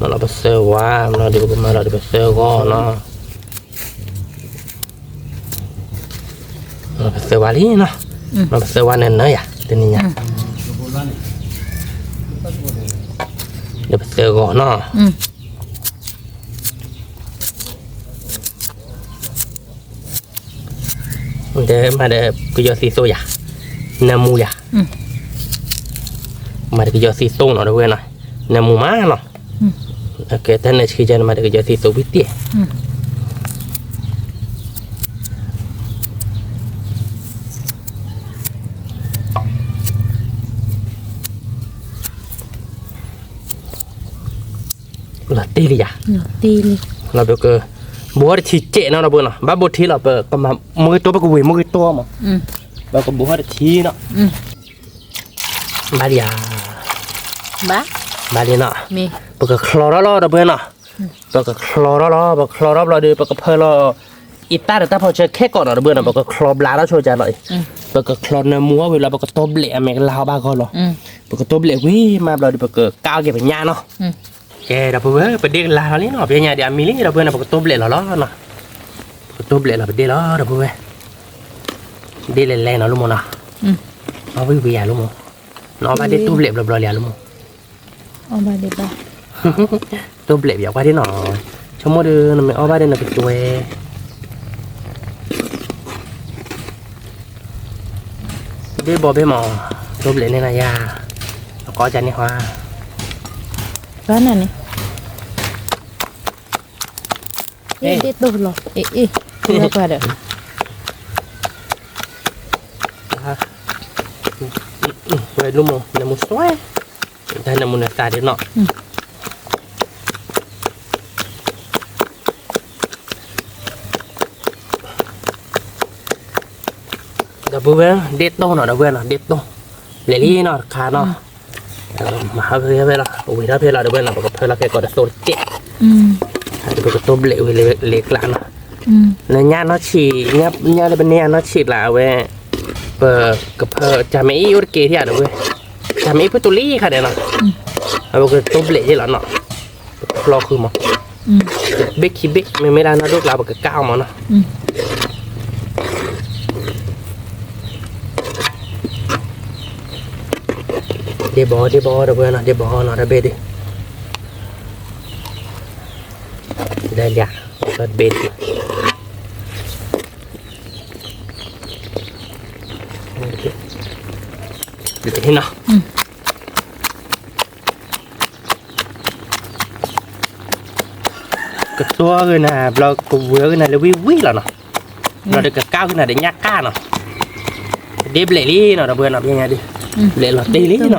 မၤလီၤပသၢဝါ မၤလီၤဒီးပကမၤလီၤဒီးပသၢဂီၤနီၤ ပသၢဝါလံနီၤ, ပသၢဝါနၢၤနၢၤယၤ တနံၤညါ, ဒီးပသၢဂီၤနီၤ, အ တဲမၤဒီးကယီၤသံသိယၤ, နၢမူယၤ, မၤဒီးကယီၤသံသိနီၤ ဒီပုၢ်ဝဲၢ်နီၤ, နၢမူမးနီၤ, ကဲတၢ်နၢဆှံကဲန့ၣ် မၤဒီးကယီၤသံသိဝံၤတ့ၢ် လီၤတ့ၢ်လံယၤ, လီၤပက ဘိးထီၣ်တထံကဲးနီၤ ဒီပုၢ်ဝဲၢ်နီၤ, ဘၣ်ဘိးထံလီၤ ပကမၤ မုၢ်ဂ့ၤတိၢ် ပကဝ့ၤမုၢ်ဂ့ၤတိၢ်မး, ပကဘိးထီၣ်တထံနီၤ, ဘၣ်လံယၤ, ဘၣ်လံနီၤ, ပကချီထီၣ်လီၤ ဒီပုၢ်ဝဲၢ်နီၤ, ပကချီထီၣ်လီၤ ပကချီထီၣ်ဘျီဒီး ပကဖၢလီၤ အံသၣ်ဒီးတၢ်ဖီဆၢခဲကိးနီၤ ဒီပုၢ်ဝဲၢ်နီၤ, ပကချီဘျါထီၣ်ဆိကါလီၤအံၤ, ပကချီနၢမူအီၣ်ဝံၤလီၤ ပကတိၢ်ဘျဲးအမဲာ်ကလါအီၤဘၣ်ဂီၢ်လီၤ, ပကတိၢ်ဘျဲးဝံၤမးဘျီဒီး ပကကးအီၣ်က့ၤပညၣ်နီၤ, ကဲ ဒီပုၢ်ဝဲၢ် ပဒ့ၣ်ကလါထီၣ်လံနီၤ, ပညါဒီးအမံၤလံ ဒီပုၢ်ဝဲၢ်နီၤ, ပကတိၢ်ဘျဲးလီၤလီၤနီၤ, ပကတိၢ်ဘျဲးလီၤပဒ့ၣ်လီၤ ဒီပုၢ်ဝဲၢ်, ဒ့ၣ်လဲၤလဲၤနီၤ လၢမိၢ်နီၤ, အီၣ်ဝံၤဝံၤယၤ လၢမိၢ်, နအီၣ်ဘၣ်ဒ့ၣ်တိၢ်ဘျဲးဘျီဘျီလံ လၢမိၢ် တိၢ်ဘျဲးပယီၤကွၢ်ဒ့ၣ်နီၤ, ဆိကမိၣ်ဒီး နမ့ၢ်အီၣ်ဘၣ်ဒီးနကစွဲ ဒ့ၣ်ဘီဘ့ၣ်မး, တိၢ်ဘျဲးန့ၣ်နၤယၤ, အကီၢ်ကန့ၣ်ဟါ, ဘၣ်နၤန့ၣ်, ဒ့ၣ်တိၢ်လီၤ, အ့ၣ်အ့ၣ်, ကွၢ်ဒီး, ဝဲလၢမိၢ် နမူစွဲ, တၢ်နမူနသးဒ်နီၤ ဒီပုၢ်ဝဲၢ် ဒ့ၣ်တိၢ်နီၤ ဒီပုၢ်ဝဲၢ်နီၤ ဒ့ၣ်တိၢ်, လဲၤလံနီၤတခါနီၤ, မၤဟးဖဲဖဲလီၤ ဝံၤထီၣ်ဖဲလီၤ ဒီပုၢ်ဝဲၢ်နီၤ ပကဖၢလီၤခဲကိးတသိတကဲး, ပကတိၢ်ဘျဲးဝံၤလ့ကျါနီၤ, လၢညၣ်နီၢ်ဆံး, ညၣ်လၢပန့ၢ်အနီၢ်ဆံးလၢအဝဲ, ပကဖၢ တၢ်မ့ၢ်အံၤအိၣ်တက့ၢ်ထံၣ်ဧါ ဒီပုၢ်ဝဲၢ်, တၢ်မ့ၢ်အံၤဖုၣ်တူၢ်လံခါဒဲးနီၤ, အဝဲကတိၢ်ဘျဲးယ့ၢ်လီၤနီၤ, ပကဖျီဃုမး, ဘ့ၣ်ခံဘ့ၣ် မ့မ့ၢ်ဒၣ်နီၢ်ဒိၣ်ကျါ ပကကးအီၤမးနီၤ, ဒ့ၣ်ဘီ ဒ့ၣ်ဘီ ဒီပုၢ်ဝဲၢ်နီၤ ဒ့ၣ်ဘီနီၤ တဘ့ၣ်ဒုး, ဒ်လံ, တဘ့ၣ်ဒုး, နီၤ ကတိၢ်ဂ့ၤနၤ ဘျီကဝဲၤဂ့ၤနၤလၢဝံၣ်ဝံၣ်လီၤနီၤ, ဘျီဒီးကကးဂ့ၤနၤဒီးညၣ်ကၣ်နီၤ, ဒ့ၣ်ဘျဲးလံနီၤ ဒီပုၢ်ဝဲၢ်နီၤ ပညါဒုး, ဘျဲးလီၤတ့ၢ်လံ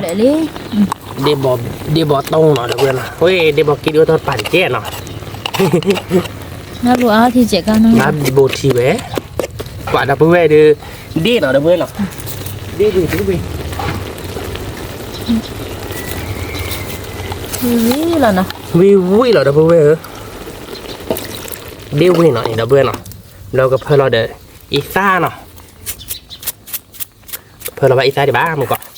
နီၤ, ဒ့ၣ်ဘီတိၢ်နီၤ ဒီပုၢ်ဝဲၢ်နီၤ, ဝဲဒ့ၣ်ဘီက့ဒုးအိၣ်ထီၣ်တပၤတကဲးနီၤ, ဘၣ်ဘိးထံဝဲ, ကွၢ်ဒီပုၢ်ဝဲၢ်ဒုး, ဒ့ၣ်နီၤ ဒီပုၢ်ဝဲၢ်နီၤ, ဒ့ၣ်ဝံၤဒ့ၣ်ဝံၤ ဝံၤဝံၤလီၤနီၤ, ဝံၤဝံၤလီၤ ဒီပုၢ်ဝဲၢ်ဧၢ, ဒ့ၣ်ဝံၤနီၤ ဒီပုၢ်ဝဲၢ်နီၤ, ဘျီကဖၢလီၤဒီး အံသၣ်နီၤ, ကဖၢလီၤဘၣ်အံသၣ်ဒံးဘၣ်မုၢ်ကီး,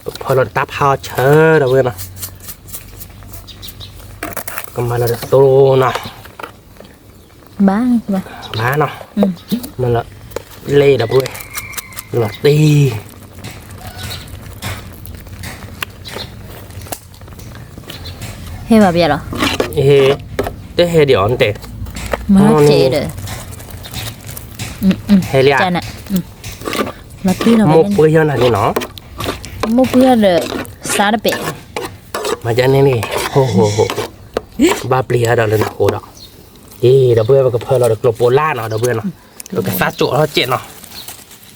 ကဖၢလီၤဒီးတၢ်ဖးအီၣ်ဆၢ ဒီပုၢ်ဝဲၢ်နီၤ, ကမၤလီၤဒီးသိနီၤ, ဘၣ်နီၤ, မၤလီၤ, လဲၤဒီပုၢ်ဝဲၢ်, လီၤတ့ၢ် ဟဲဘၣ်ပယၤလီၤ, တဟဲဒံးအီၤနတဲ, မၤစဲးဒီး, ဟဲလံဧါ, မိၢ်ပှၢ်ယီၤနၤန့ၣ်နီၤ, မိၢ်ပှၢ်ဒီး, စးတပဲာ်, မၤကန့ၣ်န့ၣ်, ဘၣ်ပျံၤအါဒီးလၢနဃိဒီး, အံၤ ဒီပုၢ်ဝဲၢ် ပကဖၢလီၤဒီးကျိပိလၢ်နီၤ ဒီပုၢ်ဝဲၢ်နီၤ, ပကသၣ်ကၠိးထီၣ်စဲးနီၤ,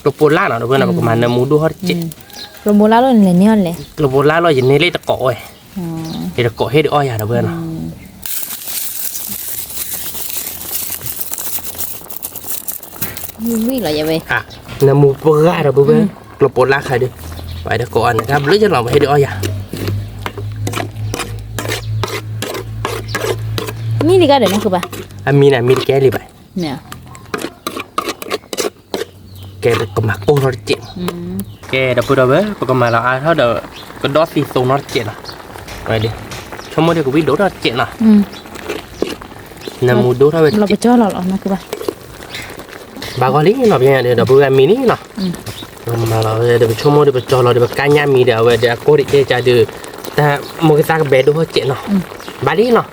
ကျိပိလၢ်နီၤ ဒီပုၢ်ဝဲၢ်နီၤ ပကမၤနၢမူဒိၣ်ထီၣ်တစဲး, ကျိပိလၢ်လီၤ ယန့ၢ်လ့တကိးဝဲ, ယတကိးဟ့ၣ်ဒုးအီၣ်ယၤ ဒီပုၢ်ဝဲၢ်နီၤ, နၢမူပှၢ် ဒီပုၢ်ဝဲၢ်, ကျိပိလၢ်ခါဒုး, ပှၤတကိးအီၣ်န့ၣ် တၢ်ဘျုးယလီၤ ပှၤဟ့ၣ်ဒုးအီၣ်ယၤ, မံတကဲဒီး အမံန့ၣ် မံတကဲလံဘၣ်, ကဲ ပကမၤကိၢ်ထီၣ်တစဲး, ကဲ ဒီပုၢ်ဝဲၢ် ပကမၤလီၤအါထီၣ်ဒီး ကဒီးသံသိနီတစဲးနီၤ, ဆိကမိၣ်ဒီးကဝံၣ်ဒိၣ်ထီၣ်တစဲးနီၤ, နၢမူဒိၣ်ထီၣ်ဝဲတစဲး, ဘၣ်ဂီၢ်လံနီၤ ပညါဒီး ဒီပုၢ်ဝဲၢ် အမံၤလံနီၤ, မၤလီၤဝဲဒီး ပဆိကမိၣ်ဒီး ပကၠီလီၤဒီး ပကါညၣ်မံၤဒီး အဝဲဒီးအကိၢ်ဒံးကဲကါဒီး တၢ်မိၢ်ကသၣ်ကဘဲဒိၣ်ထီၣ်တစဲးနီၤ, ဘၣ်လံနီၤ,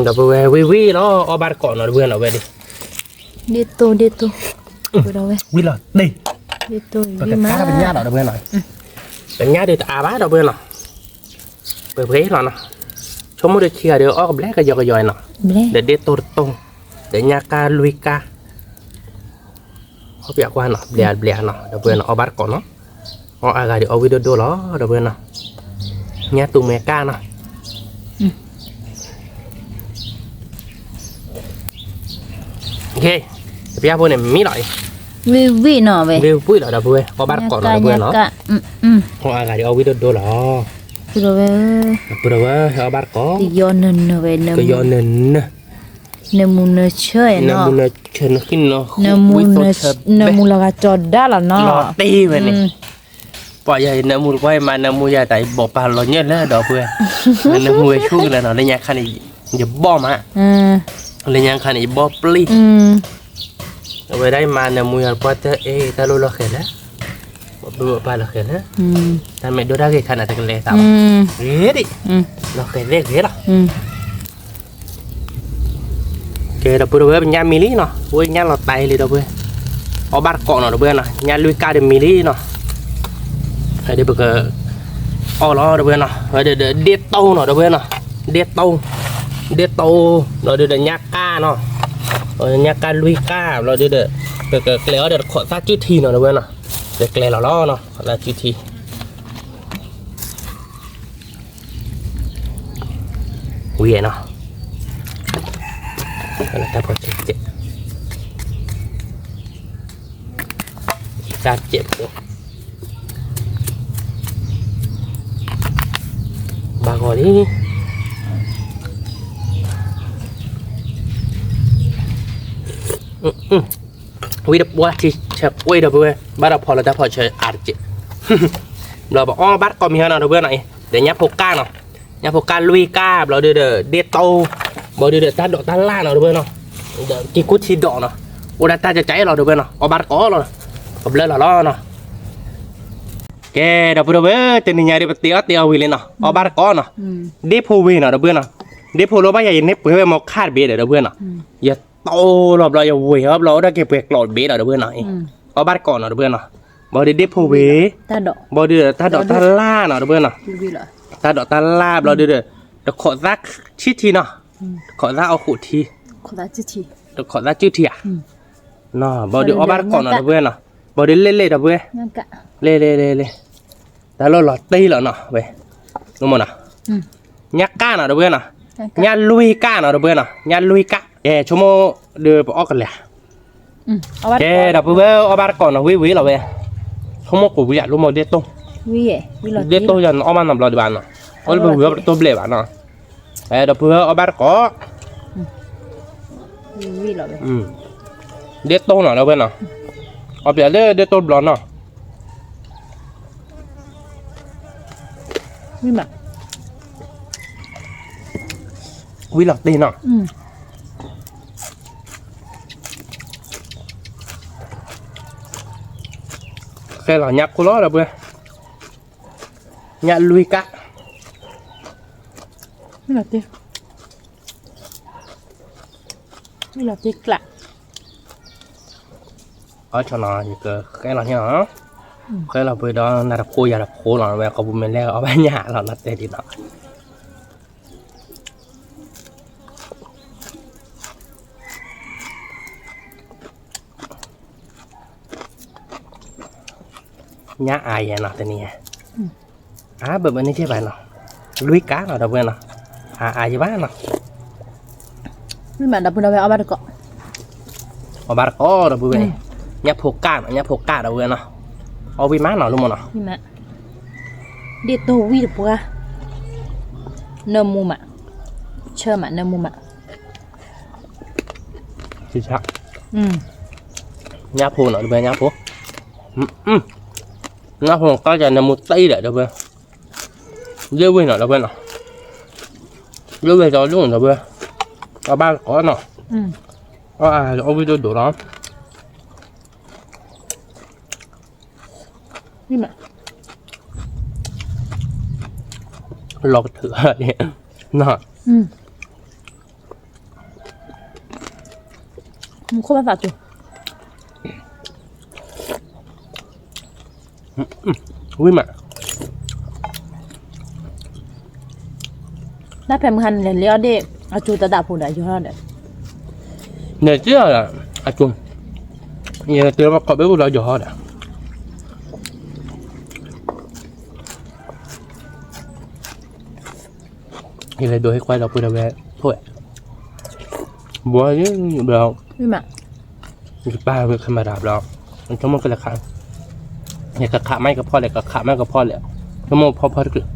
ဒီပုၢ်ဝဲၢ် ဝံၣ်ဝံၣ်လီၤ အီၣ်ဘၣ်တကိးနီၤ ဒီပုၢ်ဝဲၢ်နီၤ ဝဲဒီး, ဒ့ၣ်တိၢ် ဒ့ၣ်တိၢ်, ဝံၤလီၤတ့ၢ်, ပကကါပညၣ်ဒီး ဒီပုၢ်ဝဲၢ်နီၤ, ပညၣ်ဒုးတအါဘၣ် ဒီပုၢ်ဝဲၢ်နီၤ, ပပှဲၤလီၤနီၤ, ဆိကမိၣ်ဒုးခံဂၤဒီး အီၣ်ကဘျဲၣ်ကယီကယီနီၤ, ဒီးဒ့ၣ်တိၢ်တတိၢ်, ဒီးညၣ်ကၢ်လွံၢ်ကၢ် အီၣ်ပျးကွၢ်နီၤ, ဘျဲၣ်ဘျဲၣ်နီၤ ဒီပုၢ်ဝဲၢ်နီၤ, အီၣ်ဘၣ်တကိးနီၤ, အီၣ်အါဂၤဒီးအီၣ်ဝံၣ်ဒိၣ်ဒိၣ်လီၤ ဒီပုၢ်ဝဲၢ်နီၤ, ညၣ်သူမဲကၢ်နီၤ, တပျၢ်ဖိန့ၣ် မံလီၤအံၤ, ဝံၣ်ဝံၣ်နီၤဝဲ, ဝံၣ်ဝံၣ်လီၤ ဒီပုၢ်ဝဲၢ်, အီၣ်ဘၣ်တကိးနီၤ ဒီပုၢ်ဝဲၢ်နီၤ, အီၣ်အါဂၤဒီးအီၣ်ဝံၣ်ဒိၣ်ဒိၣ်လီၤ, ဒီပုၢ်ဝဲၢ်, အီၣ်ဘၣ်တကိး, ကယီနၢၤနၢၤဝဲ, ကယီနၢၤနၢၤ နၢၤမူနၢၤဆၢနီၤ, နၢၤမူနၢၤဆၢ, နၢၤမူလီၤဂာ်ကၠီၤဒါလီၤနီၤ, လီၤတ့ၢ်ဝဲန့ၣ်, ပှၤယၤနၢၤမူတကွၢ်အံၤ မၤနၢၤမူယၤတၢ် ယဘီၣ်ပာ်လီၤညၢၢ်လၢဒီပုၢ်ဝဲၢ်, နၢၤမူဝဲဆူၣ်ကလဲၤနီၤ, လၢညါခါန့ၣ် ယဘီၣ်မး, လၢညါခါန့ၣ် ယဘီၣ်ပျံၤ အဝဲဒၣ်အံၤမၤနၢၤမူယၤတပှၢ်တၢၢ်အ့ၣ် တၢ်လိၣ်လီၤဃဲၤလၢ, ဘီၣ်ဘၣ်လီၤဃဲၤလၢ, တၢ်မ့ၢ်ဒိၣ်တၢ်ဂ့ၤခါန့ၣ် တကလဲၤသးဘၣ်, ဂ့ၤဒံး, လီၤဃဲၤသ့ဂ့ၤလီၤ, ကဲ ဒီပုၢ်ဝဲၢ် ပညၣ်မံလံနီၤ, ဝဲညၣ်လီၤတံၢ်လံ ဒီပုၢ်ဝဲၢ်, အီၣ်ဘၣ်တကိးနီၤ ဒီပုၢ်ဝဲၢ်နီၤ, ညၣ်လွံၢ်ကၢ်ဒီးမံလံနီၤ, ဒီးပက အီၣ်လီၤ ဒီပုၢ်ဝဲၢ်နီၤ, ဝဲဒီးဒ့ၣ်တိၢ်နီၤ ဒီပုၢ်ဝဲၢ်နီၤ, ဒ့ၣ်တိၢ်, ဒ့ၣ်တိၢ်, ဘျီဒုးဒီးညၣ်ကၢ်နီၤ, ညၣ်ကၢ်လွံၢ်ကၢ် ဘျီဒုးဒီး ပကကျဲၤအီၤဒီးတခိးသၣ်စုထံနီၤ ဒီပုၢ်ဝဲၢ်နီၤ, ပကျဲၤလီၤလီၤနီၤ တခိးသၣ်စုထံ ဝံၤနီၤ, တၢ်ဖီၣ်ကဲး, တၢ်ကဲးဖိ, ဘၣ်ဂီၤလံ, ဝံၤတပှၢ်ထံဆၢကွ့ၢ် ဒီပုၢ်ဝဲၢ်, ဘၣ်ဒီးဖီၣ်လၢတၢ်ဖီၣ်ဆၢအါတက့ၢ်, ဘျီပအီၣ်ဘၣ်တကိးမံဟါနီၤ ဒီပုၢ်ဝဲၢ်နီၤအံၤ, ဒီးညၣ်ဖိကၢ်နီၤ, ညၣ်ဖိကၢ်လွံၢ်ကၢ် ဘျီဒုးဒီး ဒ့ၣ်တိၢ်, ဘျီဒုးဒီးတၢ်ဒိးတၢ်လၢ်နီၤ ဒီပုၢ်ဝဲၢ်နီၤ, ဒီးကံၢ်ကူထံဒိးနီၤ, အိၣ်ဒၣ်တၢ်ကကဲးလီၤ ဒီပုၢ်ဝဲၢ်နီၤ, အီၣ်ဘၣ်တကိးလီၤ, ကဘျၢလီၤလီၤနီၤ. ကဲ ဒီပုၢ်ဝဲၢ်, တနံၤညါဒီး ပတ့အီၣ်တ့အီဝံၤလံနီၤ, အီၣ်ဘၣ်တကိးနီၤ, ဒ့ၣ်ဖိဝံၤနီၤ ဒီပုၢ်ဝဲၢ်နီၤ, ဒ့ၣ်ဖိလၢဘၣ်ယၤ ယန့ၢ်ပှဲၤဝဲမီခါတဘ့ၣ်ဒီး ဒီပုၢ်ဝဲၢ်နီၤ, ယတိၢ်လီၤဘျီ ယဝ့ၤအီၤဘျီ အိၣ်ဒၣ်က့ၤပှဲၤကျိးတဘ့ၣ်ဒီး ဒီပုၢ်ဝဲၢ်နီၤ, အီၣ်ဘၣ်တကိးနီၤ ဒီပုၢ်ဝဲၢ်နီၤ, ဘျီဒုးဒ့ၣ်ဖိဝံၤ, ဘျီဒုးတၢ်ဒိးတၢ်လၢ်နီၤ ဒီပုၢ်ဝဲၢ်နီၤ, တၢ်ဒိးတၢ်လၢ် ဘျီဒုးဒီး တခိးသၣ်ဆံထံနီၤ, တခိးသၣ်အီၣ်ဃိးထံ, တခိးသၣ်စုထံဧါ, ဘျီဒုးအီၣ်ဘၣ်တကိးနီၤ ဒီပုၢ်ဝဲၢ်နီၤ, ဘျီဒုးလဲၣ်လဲၣ် ဒီပုၢ်ဝဲၢ်, လဲၣ်လဲၣ်လဲၣ်လဲၣ်, တၢ်လီၢ်လီၤတံၢ်လီၤနီၤ ဝဲ, မ့ၢ်နီၤ, ညၣ်ကၢ်နီၤ ဒီပုၢ်ဝဲၢ်နီၤ, ညၣ်လွံၢ်ကၢ်နီၤ ဒီပုၢ်ဝဲၢ်နီၤ, ညၣ်လွံၢ်ကၢ်, ကဲ ဆိကမိၣ်ဒီးပအီၣ်ကလဲၤ ကဲ ဒီပုၢ်ဝဲၢ် အီၣ်ဘၣ်တကိးနီၤ ဝံၤဝံၤလီၤဝဲ, ဆိကမိၣ်ကိးဝံၤယၤ လိၣ်မီၤဒ့ၣ်တိၢ်, ဒ့ၣ်တိၢ်ယၤ နအီၣ်ဘၣ်နီတဘျီဒံးဘၣ်နီၤ, အီၣ်လၢပဝံၤအီၣ်ပတတိၢ်ဘျဲၣ်ဘၣ်နီၤ, ဒီပုၢ်ဝဲၢ်အီၣ်ဘၣ်တကိး, ဒ့ၣ်တိၢ်နီၤ ဒီပုၢ်ဝဲၢ်နီၤ, အီၣ်ပျးလၢဒ့ၣ်တိၢ်ဘျီနီၤ, ဝံၤလီၤတ့ၢ်နီၤ ဃဲလီၤညၣ်ခိၣ်လီၤ ဒီပုၢ်ဝဲၢ်, ညၣ်လွံၢ်ကၢ်, အီၣ်ဆီနီၤ ယကဃဲလီၤန့ၣ်လီၤ, ဃဲလီၤပှဲၤဒီးနၤတဖိယၤတဖိလီၤ ဝဲကီၢ်ပူၤမ့ၢ်လဲၣ်အီၣ်ဘၣ်ညၣ်လီၤ နတဲဒ်နီၤ ညၣ်အါယဲနီၤ တနံၤညါ, အါဘၣ်ဘၣ်န့ၣ်ကဲဘၣ်နီၤ, လွံၢ်ကၢ်နီၤ ဒီပုၢ်ဝဲၢ်နီၤ, အါအါယဲဘၣ်နီၤ, ဝံၤမး ဒီပုၢ်ဝဲၢ် အီၣ်ဘၣ်တကိး, အီၣ်ဘၣ်တကိး ဒီပုၢ်ဝဲၢ်, ညၣ်ဖိကၢ်နီၤ ညၣ်ဖိကၢ် ဒီပုၢ်ဝဲၢ်နီၤ, အီၣ်ဝံၤမးနီၤ လိၣ်မီၤနီၤ, ဒ့ၣ်တိၢ်ဝံၤတပှၢ်, နၢမူမး, ဆၢမး နၢမူမး ညၣ်ဖိနီၤ ဒီပုၢ်ဝဲၢ် ညၣ်ဖိ, ညၣ်ဖိကၢ်ယၤ နၢမူတံၢ်ဒီး ဒီပုၢ်ဝဲၢ်, လၢဝ့ၢ်နီၤ ဒီပုၢ်ဝဲၢ်နီၤ, လၢဝ့ၢ်ဒီးလၢ ဒီပုၢ်ဝဲၢ်, အီၣ်ဘၣ်တကိးနီၤ, အီၣ်ဝံၤဒိၣ်ဒိၣ်လီၤ လီၤကထုးနီၤ, မူခိၣ်ဘၣ်သးစိၤ, ဝံၣ်မး, တၢ်ဖဲမုၢ်ဟါန့ၣ်လဲၤလ့အီၣ်ဒ့ၣ် အကၠိတၢ်ဒၣ်ဖိဒီးယီၤဒီး, န့ၣ်က့ၤလီၤ, အကၠိ, ယတဲဘၣ်ခိးဘ့ၣ်အိၣ်ဒီးယီၤဒီး ယလဲၤဒိးဟ့ၣ်ခွဲဒီးပှၤဒီးဝဲ, ဖိ, ဘီ, ဘျီ, ယကပာ်ဝဲခဲမၤတၢ်ဘျီ, ဆိကမိၣ်ကလဲၤခး, ယကခးမးကဖီၣ်လဲၣ် ကခးမးကဖီၣ်လဲၣ်, ဆိကမိၣ်ဖီဖီတက့ၢ်,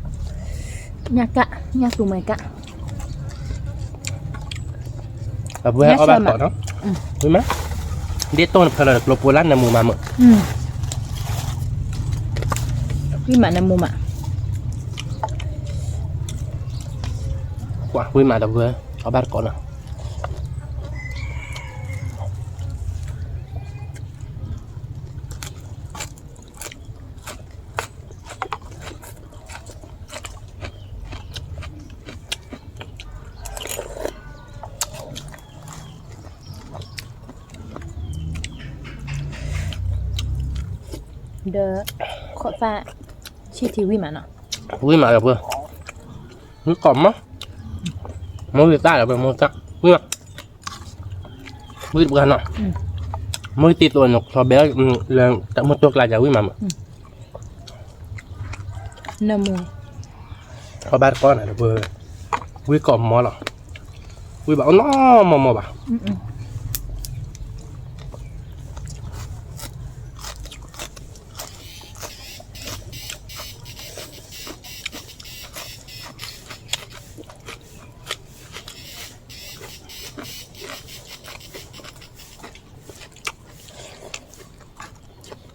ညၣ်ကၣ်, ညၣ်သူမဲကၣ်, အပှဲၤအီၣ်ဘၣ်တကိးနီၤ, ဝံၣ်မး, ဒ့ၣ်တိၢ်နဖၢလီၤဒီးကျိပိလၢနမူမးမး, ဝံၣ်မးနမူမး, ကွၢ်ဝံၣ်မးဒီပုၢ်ဝဲၢ်, အီၣ်ဘၣ်တကိးနီၤ ဒီး, ခိးသၣ်ဆံၣ်ထံဝံၣ်မးနီၤ, ဝံၣ်မးဒီပုၢ်ဝဲၢ်, ဝံၣ်ကိးမး, မိၢ်ဝံၣ်သၣ်ဒီပုၢ်ဝဲၢ်, မိၢ်သၣ်, ဝံၣ်, ဝံၣ်တပှၢ်နီၤ, မိၢ်သံသိးန့ၣ် ချီဘဲလၢ, တၢ်မုၢ်တိကျါယၤဝံၣ်မးမး, နမူ, အီၣ်ဘၣ်တကိးနီၤဒီပုၢ်ဝဲၢ်, ဝံၣ်ကိးမးလီၤ, ဝံၣ်ဘၣ်အိၣ်နီၢ်မီၢ်မီၢ်ဘၣ် ဒ်တိၢ်ဝံၣ်ပှၢ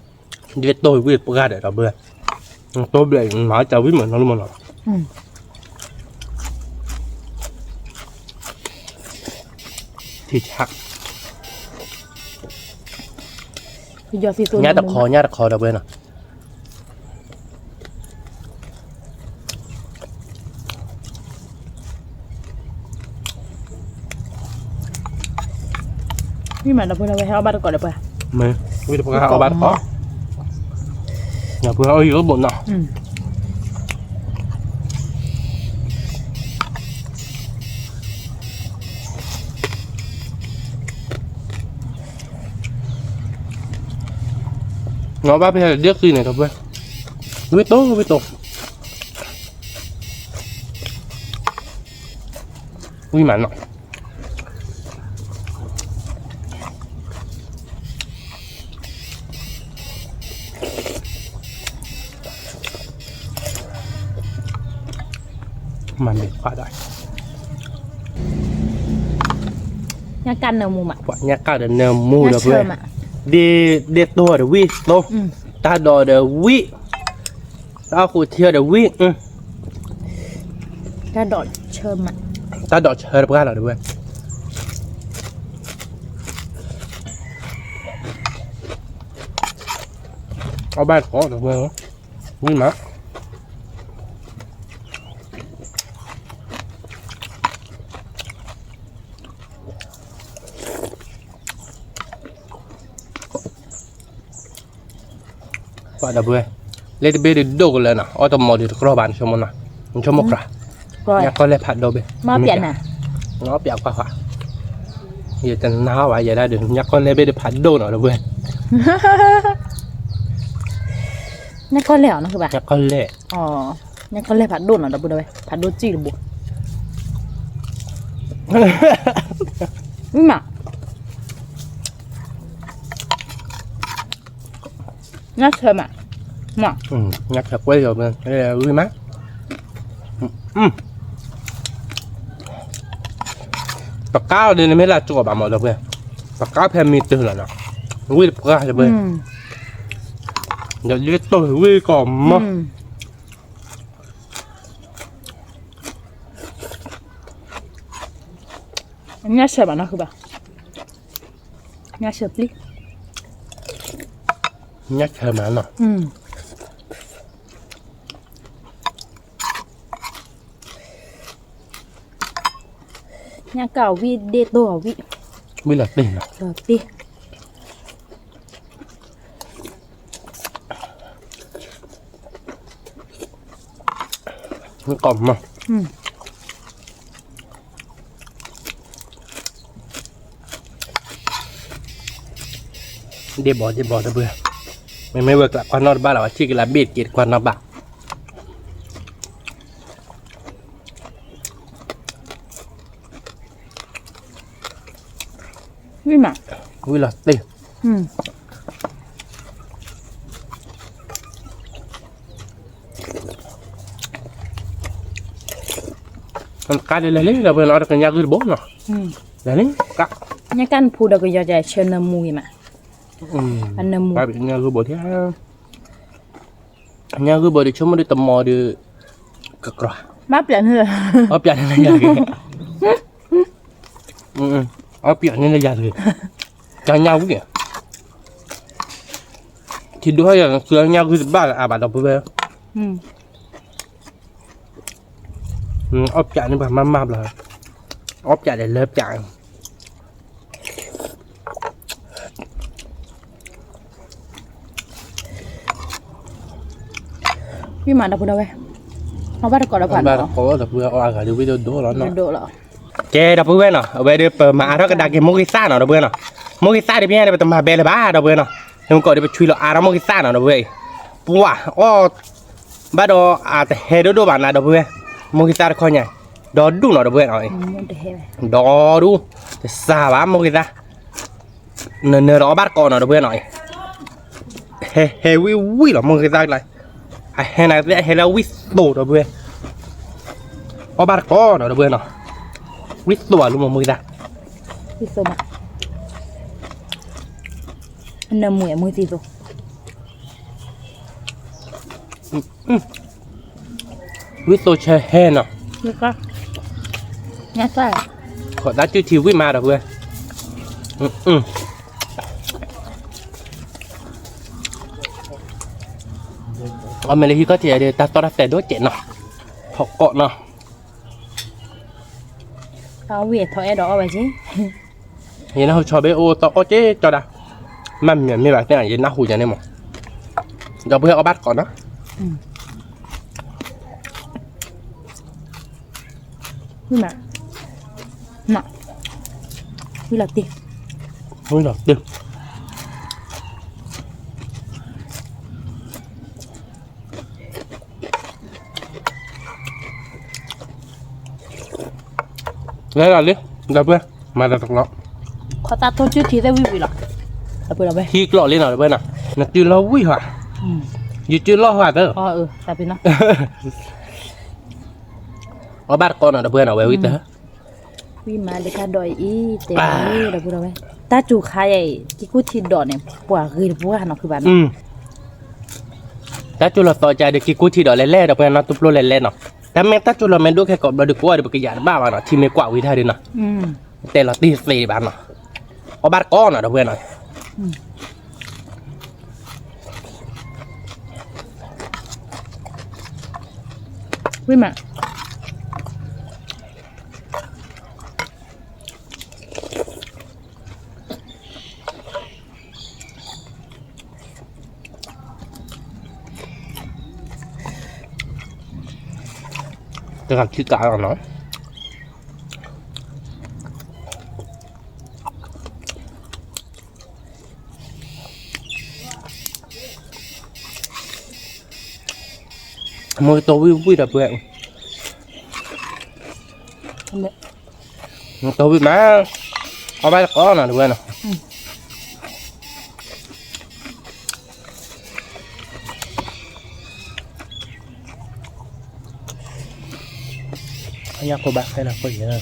်ဒီးဒီပုၢ်ဝဲၢ်, တိၢ်ဘျဲၣ်မၤတၢ်ဝံၣ်မးနီၤလၢမနီၤ, ထံဆး, ညၣ်တခီ ညၣ်တခီဒီပုၢ်ဝဲၢ်နီၤ ဝံၣ်မးဒီပုၢ်ဝဲၢ် ဟဲအီၣ်ဘၣ်တကိးဒီပုၢ်ဝဲၢ်, ဝံၣ်တပှၢ်အီၣ်ဘၣ်တကိး, ဒီပုၢ်ဝဲၢ်အီၣ်ယံၤအိၣ်ဘူးနီၤ နဘၣ်ဖဲဒ့ၣ်ဃံန့ၣ် တပှဲၤ, ဝံၣ်တိၢ် ဝံၣ်တိၢ်, ဝံၣ်မးနီၤ, မၤန့ၢ်ခွါဒၣ်, ညၣ်ကၣ်နၢမူမး, ညၣ်ကၣ်ဒီးနၢမူဒီးပှဲၤ, ဒ့ၣ်တိၢ်ဒီးဝံၣ်တိၢ်, တၢ်ဒိးဒီးဝံၣ်, တၢ်အီၣ်ဃိးထံဒီးဝံၣ်, တၢ်ဒိးဆၢမး, တၢ်ဒိးဆၢတပှၢ်လီၤဒီးပှဲၤ, အီၣ်ဘၣ်တကိးဒီးပှဲၤ, ဝံၣ်မး ပှၤဒီပုၢ်ဝဲၢ်, လ့တဘ့ၣ်ဒုးဒိၣ်ကလၢနီၤ, အီၣ်တမီၤဒုးတကြီဘၣ် နဆိကမိၣ်နီၤ, နဆိကမိၣ်ကြၢး, ညၣ်ကီၢ်လဲၢ်ဖးဒိၣ်ဘ့ၣ်, နအီၣ်ပၠးကွၢ်ကွၢ်, ယတနာ်ဘၣ်ယဲဒၣ်ဒုး ညၣ်ကီၢ်လဲၢ်ဘ့ၣ်ဒုးဖးဒိၣ်နီၤဒီပုၢ်ဝဲၢ်, ညၣ်ကီၢ်လဲၢ်အီၤနီၤ, ညၣ်ကီၢ်လဲၢ်, ညၣ်ကီၢ်လဲၢ်ဖးဒိၣ်နီၤဒီပုၢ်ဝဲၢ်, ဖးဒိၣ်စံၣ်တဘိ, မ့ၢ်မး ညၣ်ဆၢမး, ညၣ်ဆၢကွဲးလီၤ, ဝံၣ်မး, ပကါအီၤဒ်န့ၣ်မ့ၢ်လၢကၠီဘၣ်မးဒီပုၢ်ဝဲၢ်, ပကါဖဲမံတၢၢ်လီၤနီၤ, ဝံၣ်တပှၢ်ဒီပုၢ်ဝဲၢ်, ဒီးဒ်တိၢ်ဝံၣ်ကိးမး ညၣ်ဆၢဘၣ်နီၤဃုဘၣ်, ညၣ်ဆၢပျံၤ, ညၣ်ဆၢမးနီၤ, ညၣ်ကၣ်အီၤဝံၣ် ဒ့ၣ်တိၢ်အီၤဝံၣ်, ဝံၣ်လီၤတ့ၢ်နီၤ, လီၤတ့ၢ် ညၣ်ဆၢမးနီၤ, ကိးမး, ဒ့ဘီဒ့ဘီတပှဲၤ, မ့မ့ၢ်ဝဲကျးကွၢ်နီၣ်တဘၣ်လီၤ, ဝဲဆံၣ်ကလးဘ့ၣ်တက့ၢ်တကွၢ်နီၣ်ဘၣ်. ဝံၣ်မး, ဝံၣ်လီၤတ့ၢ်, ကါဒ်လဲၣ်လံ ဒီပုၢ်ဝဲၢ်နီၤ တကညါဂုၢ်တဘိနီၤ, လဲၣ်လံ, ကါ, ညါကၢ်နဖူဒီးကယီၤကဆၢနၢမူဂ့ၤမး, အနၢမူ, ညါဂုၢ်ဘိ, ညါဂုၢ်ဘိဒီး ဆိကမိၣ်ဒီးတမီၤဒီး ကကြၢး, ဘၣ်ပျးန့ၣ်, အီၣ်ပျးန့ၣ်လၢယၤဂ့ၤ, အီၣ်ပျးန့ၣ်လၢယၤဂ့ၤ, ကညါဝံၣ်, ထံဒိၣ်ဟဲယၤ သုညါဂုၢ်တဘၣ်လၢအါဘၣ်ဒီပုၢ်ဝဲၢ်, အီၣ်ပျးန့ၣ်ပှၤမၤမၤဘျီ, အီၣ်ပျးဒီးလၢပျး ဝံၣ်မးဒီပုၢ်ဒီဝဲၢ်, အီၣ်ဘၣ်တကိးဒီးပှၤနီၤ, ဒီပုၢ်ဝဲၢ်အီၣ်အဂၤဒီးဝံၣ်ဒိၣ်ဒိၣ်လီၤနီၤ, ကဲဒီပုၢ်ဝဲၢ်နီၤ အဝဲဒီးပမၤအါထီၣ်ကဒါက့ၤမိၢ်ဂ့ၤသၣ်နီၤ ဒီပုၢ်ဝဲၢ်နီၤ, မိၢ်ဂ့ၤသၣ်ဒီးဖဲညါဒီးပတမၤဘဲလၢၤဘၣ် ဒီပုၢ်ဝဲၢ်နီၤ, မ့ၢ်ကီးဒီးပဆွံလီၤအါထီၣ်မိၢ်ဂ့ၤသၣ်နီၤ ဒီပုၢ်ဝဲၢ်အံၤ, ပှၤအီၣ် ဘၣ်ဒီးအတဟဲဒိၣ်ဒိၣ်ဘၣ်နၤ ဒီပုၢ်ဝဲၢ်, မိၢ်ဂ့ၤသၣ်တခီညါ, ဒီဒူၣ်နီၤ ဒီပုၢ်ဝဲၢ်နီၤ, ဒီဒူၣ်, တစှၤဘၣ်မိၢ်ဂ့ၤသၣ်, နနၢၤဒီးအီၣ်ဘၣ်တကိးနီၤ ဒီပုၢ်ဝဲၢ်နီၤ, ဟဲဟဲဝံၣ်ဝံၣ်လီၤမိၢ်ဂ့ၤသၣ်ကျါ, အဟဲနၤသ့ၣ်အဟဲလၢဝံၣ်သိး ဒီပုၢ်ဝဲၢ်, အီၣ်ဘၣ်တကိးနီၤ ဒီပုၢ်ဝဲၢ်နီၤ, ဝံၣ်သိးအလူၤမိၢ်ဂ့ၤသၣ်, ဝံၣ်သိးမး, နၢမူအမုၢ်သံသိး ဝံၣ်သိးဆၢဟဲနီၤ, အီၣ်မ့ၢ်လၢဟံၣ်ခီၣ်ထံးဒီး တၢ်သီၣ်တၢ်သဲးဒိၣ်ကဲးနီၤ, ထီၣ်ကိးနီၤ, ထီၣ်ဝံၣ်ထီၣ်အဲၣ်ဒီးအီၣ်ဝဲက့ၤ ယနၢ်ဟူဆီဘ့ၣ်အိၣ်သီအီၣ်က့ၤကၠီဒၣ်, မ့မ့ၢ်မ့ၢ်ဘၣ်သ့ၣ် ယနၢ်ဟူယၤန့ၣ်မး, ဒီပုၢ်ဝဲၢ်အီၣ်ဘၣ်တကိးနီၤ, ဝံၣ်မး, ဝံၣ်လီၤတ့ၢ်, ဝံၣ်လီၤတ့ၢ် လဲၤလီၤလံ, ဒီပုၢ်ဝဲၢ်, မၤဒီးတကျိး, ခီတၢ်ထိၣ်စုထံသ့ၣ်ဝံၣ်ဝံၣ်လီၤ, ဒီပုၢ်ဝဲၢ်, ထံကျိးလံနီၤ ဒီပုၢ်ဝဲၢ်နီၤ, နတုၤလီၤဝံၣ်ဟီ, ယတုၤလီၤဟီသၢ, အီၣ်ဘၣ်တကိးနီၤ ဒီပုၢ်ဝဲၢ်နီၤ ဝဲဝံၣ်တၢ် ဝံၣ်မးလၢတၢ်ဒိးအံၤ တဲဝဲ ဒီပုၢ်ဝဲၢ်, တၢ်စူၤခါယၤအံၤ ကံကူၣ်ထံဒိးန့ၣ် ပှၤဂ့ၤတပှၢ်နီၤ ဖုဘၣ်နီၤ, တၢ်စူၤလီၤသီကါဒီး ကံကူၣ်ထံဒိးလဲၣ်လဲၣ် ဒီပုၢ်ဝဲၢ်နီၤ တူၢ်ပျိလဲၣ်လဲၣ်နီၤ, တၢ်မ့ၢ်တၢ်စူၤလီၤမ့ၢ်ဒိၣ်ခဲကိးဘျီဒီး ကိးဂၤဒဲးပကယၤတဘၣ်ဘၣ်နီၤ ထံမ့ၢ်ကွၢ်ဝံၤတၢ်ဒီးနီၤ, တဲလီၤတံၢ်သ့ဒံးဘၣ်နီၤ, အီၣ်ဘၣ်တကိးနီၤ ဒီပုၢ်ဝဲၢ်နီၤ ဝံၣ်မး တဂၤခံကးလီၤနီၤ, မ့ၢ်တဝံၣ်ဝံၣ်ဒီးပှဲၤ, မ့ၢ်တဝံၣ်မး, အီၣ်ဘၣ်တကိးနီၤ ဒီပုၢ်ဝဲၢ်နီၤ. အညၣ်ဖိဘၣ်ဃဲလီၤဖိယဲၢ်,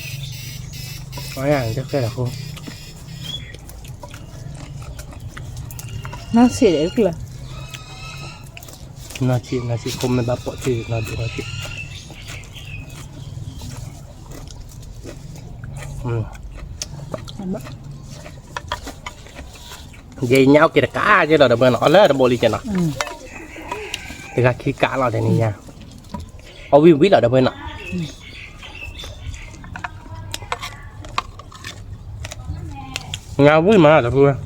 အညၣ်တဃဲလီၤဖိ, နီၢ်ဆံးဒီးကျၢၤ, နီၢ်ဆံး နီၢ်ဆံး ခိၣ်မ့ၢ်ဘၣ်ပိာ်ထံနီၤဒိၣ်ထံး, ယဲညၣ်အိၣ်က့ၤတကးက့ၤလီၤ ဒီပုၢ်ဝဲၢ်နီၤ အီၣ်လၢတဘိလံက့ၤနီၤ, တဂၤခံကးလီၤတနံၤညါ, အီၣ်ဝံၣ်ဝံၣ်လီၤ ဒီပုၢ်ဝဲၢ်နီၤ, ငါဝံၣ်မး ဒီပုၢ်ဝဲၢ်,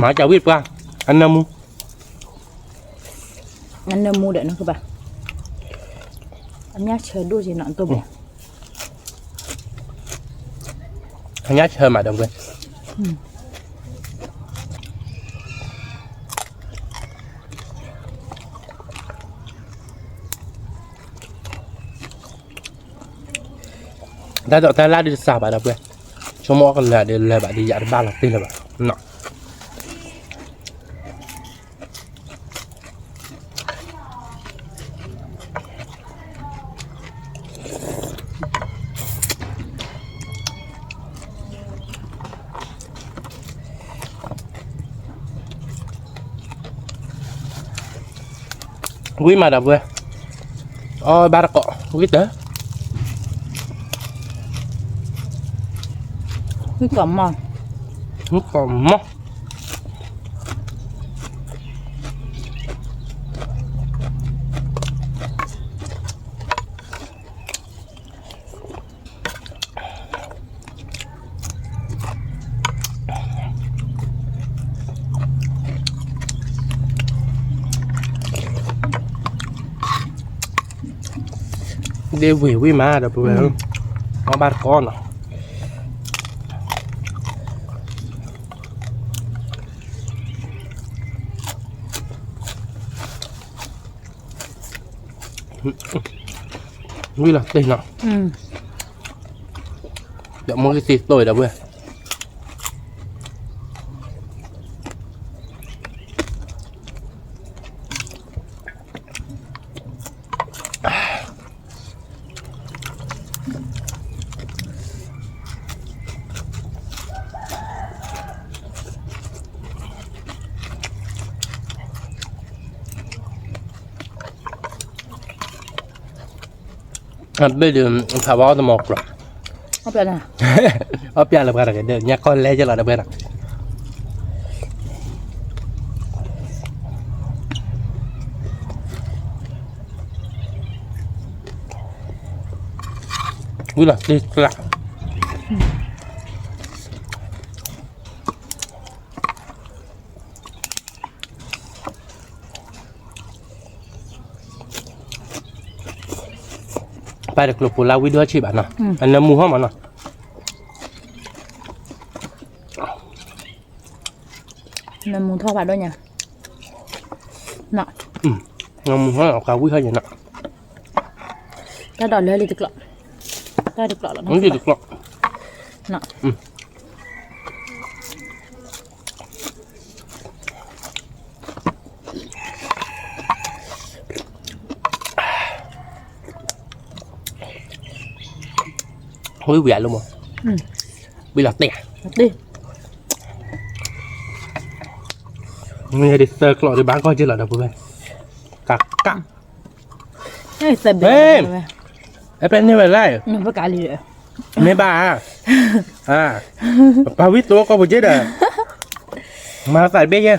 မၤကဝံၣ်ပှၢ်, အနၢမူ, အနၢမူဒီးနကဘၣ်, ညၣ်ဆၢဒိၣ်က့နီၤ တိၢ်ဘိ, ညၣ်ဆၢမးဒီပုၢ်ဝဲၢ်, တၢ်ဒိးတၢ်လၢ်ဒုးတစှၤဘၣ်ဒီပုၢ်ဝဲၢ်, ဆိကမိၣ်အီၣ်ကလၢၤဒီးလၢၤဘၣ်ဒီး ယၤတဘၣ်လီၤတ့ၢ်လၢၤဘၣ်နီၤ. ဝံၤမးဒီပုၢ်ဝဲၢ်, အီၣ်ဘၣ်တကိး ဝံၤတၢ်, ဝံၤကိးမီၢ်, ဝံၤကိးမီၢ်. ဒ့ဝ့ၤဝံၤမးဒီပုၢ်ဝဲၢ်, အီၣ်ဘၣ်တကိးနီၤ. ဝံၤလီၤတ့ၢ်နီၤ, ဒီးမ့ၢ်ဂ့ၤသ့သိးဒီပုၢ်ဝဲၢ်. အဘ့ၣ်ဒုး ဖးဝါအီၣ်တမီၤကျိး, အီၣ်ပျးလၢပှၤတဂၤဒီး ညါကီၢ်လဲကလီၤဒီပုၢ်ဝဲၢ်နီၤ. ဝံၤလီၤတ့ၢ်ကျး, ပၢ်တကျိၤပူၤလၢဝံၣ်ဒိၣ်ဆံးဘၣ်နီၤ, အနၢမူဟီၣ်မးနီၤ. နၢမူထီၣ်ဘၣ်ဒိၣ်ညါ, နၢမူဟီၣ်ကဝံၣ်ဟီၣ်ယဲနီၤ. တၢ်ဒိးလၢလံတကျိး, တၢ်တကျိးလီၤ, တကျိး. ဝံၤဝံၤအလိမ့ၢ်, ဝံၤလီၤတ့ၢ်, မ့ၢ်ဒ်သၢကျိးဒ်ဘၣ်ကီၢ်က့လီၤဒီပုၢ်ဝဲၢ်, ကးကး. အဲ ပျဲန့ၢ်ဝဲလဲၣ်, မ့ၢ်ဘၣ်, ပာ်ဝံၣ်သိကီၢ်ပူၤက့ဒီး, မၤသးတဘ့ၣ်ယဲ,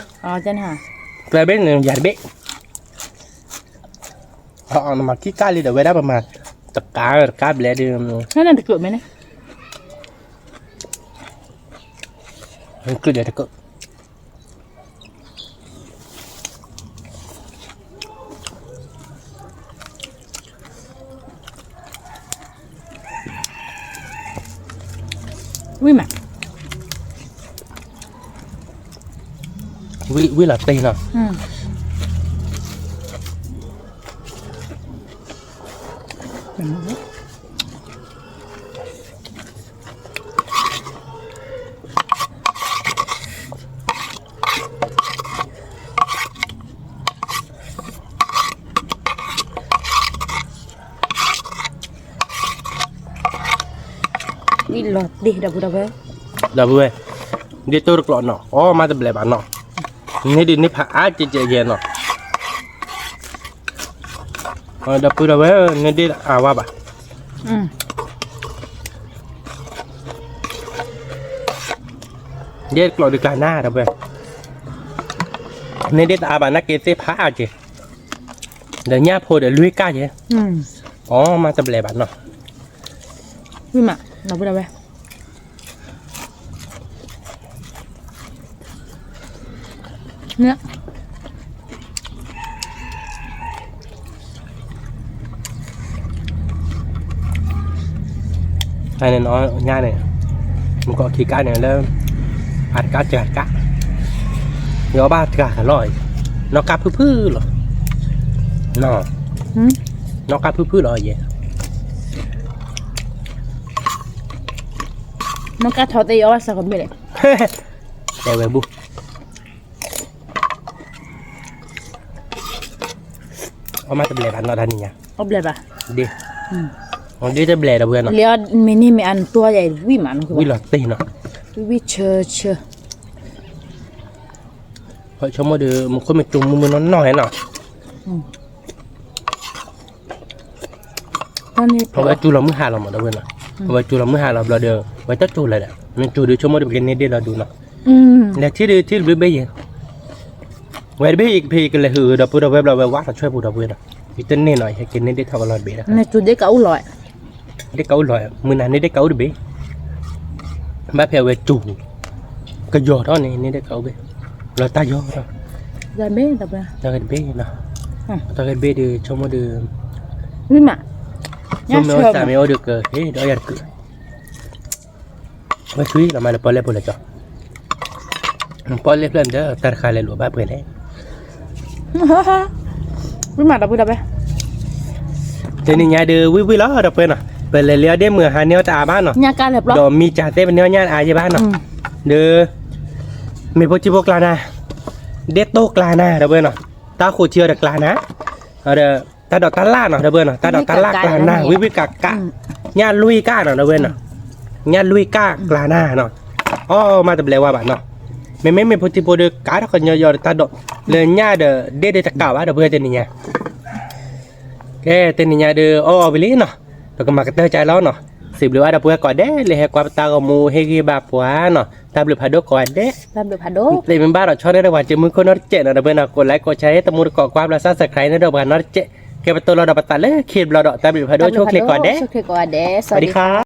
သးတဘ့ၣ်န့ၣ် ယၤတဘ့ၣ်. နမၤခံကၢ်လံဒီး ဝဲဒၣ်ပမၤတကးတကးဘျဲၣ်ဒုး, တကျိးမ့ၢ်န့ၣ်, တကျိးဒီးတကျိး. ဝံၤမး, ဝံၤလီၤတ့ၢ်နီၤ. ဝံၤလီၤတ့ၢ် ဒီပုၢ်ဝဲၢ်, ဒီပုၢ်ဝဲၢ်, ဒ်တိၢ်တကျိးနီၤ အီၣ်မးတဘျဲးဘၣ်နီၤ, န့ၢ်ဒ်န့ၢ်ဖးအါကဲကဲယဲနီၤ. ဒီပုၢ်ဝဲၢ်, န့ၢ်ဒ်အါဝဲဘၣ်. ဒ်တကျိးဒ်ကျါနၤ ဒီပုၢ်ဝဲၢ်, န့ၢ်ဒ်တအါဘၣ် နက့ၤသ့ၣ်ဖးအါကဲ, ဒီးညၣ်ဖိဒီးလွံၢ်ကၢ်ကဲ, အီၣ်မးတဘျဲးဘၣ်နီၤ. ဝံၤမး ဒီပုၢ်ဝဲၢ်. န့ၣ် တၢ်န့ၣ်နီၤညါန့ၣ်, မုၢ်ကီၢ်ခံကါန့ၣ်လၢ အတကါစှၤတကါ, ယအီၣ်ဘၣ်တဂၤကလီၢ်, နီၢ်ကါဖုၣ်ဖုၣ်လီၤ, နီၢ်ကါဖုၣ်ဖုၣ်လီၤယဲ, နီၢ်ကါထီၣ်သ့ၣ်ယအီၣ်ဘၣ်စးကမ့ၢ်လဲၣ်, တဲဝဲဘူၣ် အီၣ်မးတဘျဲးဘၣ်နီၤတၢ်နံၤညါ, အီၣ်ဘျဲးဘၣ်, ဒ့, ဒ့တဘျဲးဒီပုၢ်ဝဲၢ်နီၤ, လၢမ့ၢ်န့ၢ်မ့ၢ်အနတွၢ်ယၤဝံၣ်မးနီၤ, ဝံၣ်လီၤတ့ၢ်နီၤ, ဝံၣ်ဆၢဆၢ, ဆိကမိၣ်ဒီး မူခိၣ်မ့ၢ်ကၠိမုၢ်မုၢ်နီၢ်နီၢ်ဟဲနီၤ, အဝဲကၠိလီၤမုၢ်ဟါလီၤမးဒီပုၢ်ဝဲၢ်နီၤ, အဝဲကၠိလီၤမုၢ်ဟါလီၤဘျီဒီး ဝဲတကၠိလၢၤဒီး မ့ၢ်ကၠိဒီးဆိကမိၣ်ဒီးပကန့ၢ်ဒ့ၣ်လီၤဒုနီၤ, လဲၤထံၣ်ဒီးထံၣ်တဘျုးဘ့ၣ်ယဲ, ဝဲတဘ့ၣ်ယကဖဲယကလဲၤဟုးဒီပုၢ်ဒီဝဲၢ်ဘျီဝဲဝါထီၣ်ဆွဲပူၤဒီပုၢ်ဝဲၢ်နီၤ, ယတန့ၢ်နီၤ ယဟဲက့ၤန့ၢ်ဒ့ၣ်ထီၣ်ကလီၤတဘ့ၣ်ဒီး, ဒ့ၣ်ကအိၣ်လီၤ, မုၢ်နၤန့ၢ်ဒ့ၣ်ကအိၣ်တဘ့ၣ်, ဘၣ်ဖဲအဝဲကၠိ, ကယီၤထီၣ်န့ၣ် န့ၢ်ဒ့ၣ်ကအိၣ်ဘ့ၣ်, လီၤတၢ်ယီၤထီၣ်, တၢ်ဂ့ၢ်တဘ့ၣ်နီၤ, တၢ်ဂ့ၢ်တဘ့ၣ်ဒီးဆိကမိၣ်ဒီး, မ့ၢ်မး, ဆိကမိၣ်ဝဲသးမ့ၢ်အိၣ်ဒီးကဟ့ၣ်ဒီးယၤတကုး ဝဲဆွံလီၤမးလၢပီၣ်လဲၣ်ဖိလၢကၠီ, ပီၣ်လဲၣ်ဖျၢၣ်ဒီးတၢ်တခါလဲၤလိာ်ဘၣ်ပှဲၤလဲၣ်, ဝံၣ်မးဒီပုၢ်ဒီဝဲၢ်, တနံၤညါဒီးဝံၣ်ဝံၣ်လီၤဒီပုၢ်ဝဲၢ်နီၤ, ပလဲၤလၢအဒ့ၣ်မုၢ်ဟါန့ၢ်အီၣ်တအါဘၣ်နီၤ, ဒီးမံၤကၢ်သ့ပန့ၢ်အီၣ်ညၣ်အါယဲၢ်ဘၣ်နီၤ, ဒီး မ့ၢ်ဖိထံဖိကျါနၤ, ဒ့ၣ်တိၢ်ကျါနၤဒီပုၢ်ဝဲၢ်နီၤ, တၢ်ဃိးထံအီၤဒီးကျါနၤ, ဒီး တၢ်ဒိးတၢ်လၣ်နီၤဒီပုၢ်ဝဲၢ်နီၤ, တၢ်ဒိးတၢ်လၣ်ကျါနၤ ဝံၣ်ဝံၣ်ကးကး, ညၣ်လွံၢ်ကးနီၤဒီပုၢ်ဝဲၢ်နီၤ, ညၣ်လွံၢ်ကးကျါနၤနီၤ, အီၣ်မးတဘျဲးဝဲဘၣ်နီၤ, မ့မ့ၢ်မ့ၢ်ဖိထံဖိဒီးကးထီၣ်ကညီယီၤဒီးတၢ်ဒိး, လၢညၣ်ဒီးဒ့ၣ်ဒီးတကးဘၣ်ဒီပုၢ်ဝဲၢ်တနံၤညါ ကဲ တနံၤညါဒီးအီၣ်အီၤဝံၤလံနီၤ, ပကမၤကတၢၢ်ကၢလီၤနီၤ, စံးဘျုးဘၣ်ဒီပုၢ်ဝဲၢ်ကိးဂၤဒဲး လၢဟဲကွၢ်ပတၢ်ဂီၤမူဟ့ၣ်ဂံၢ်ဘါပှၤနီၤ, တၢ်ဘျုးဖးဒိၣ်ကိးဂၤဒဲး, သ့ၣ်မ့ၢ်ဘၣ်ဒီးဆီန့ၢ်ဒီးပှၤစုမုၢ်ခိၣ်နီတစဲးနီၤဒီပုၢ်ဝဲၢ်နီၤ, ကိးlikeကိးshare တမူတကိးကွၢ်ဘျီဆၢစခရံန့ၣ်ဒီးပှၤနီတစဲး, ကဲပတိၢ်လီၤဒီးပသးလၢခံတဘျီဒီး တၢ်ဘျုးဖးဒိၣ်ဆိၣ်ချ့ကိးဂၤဒဲး, စဝၤဒံခါ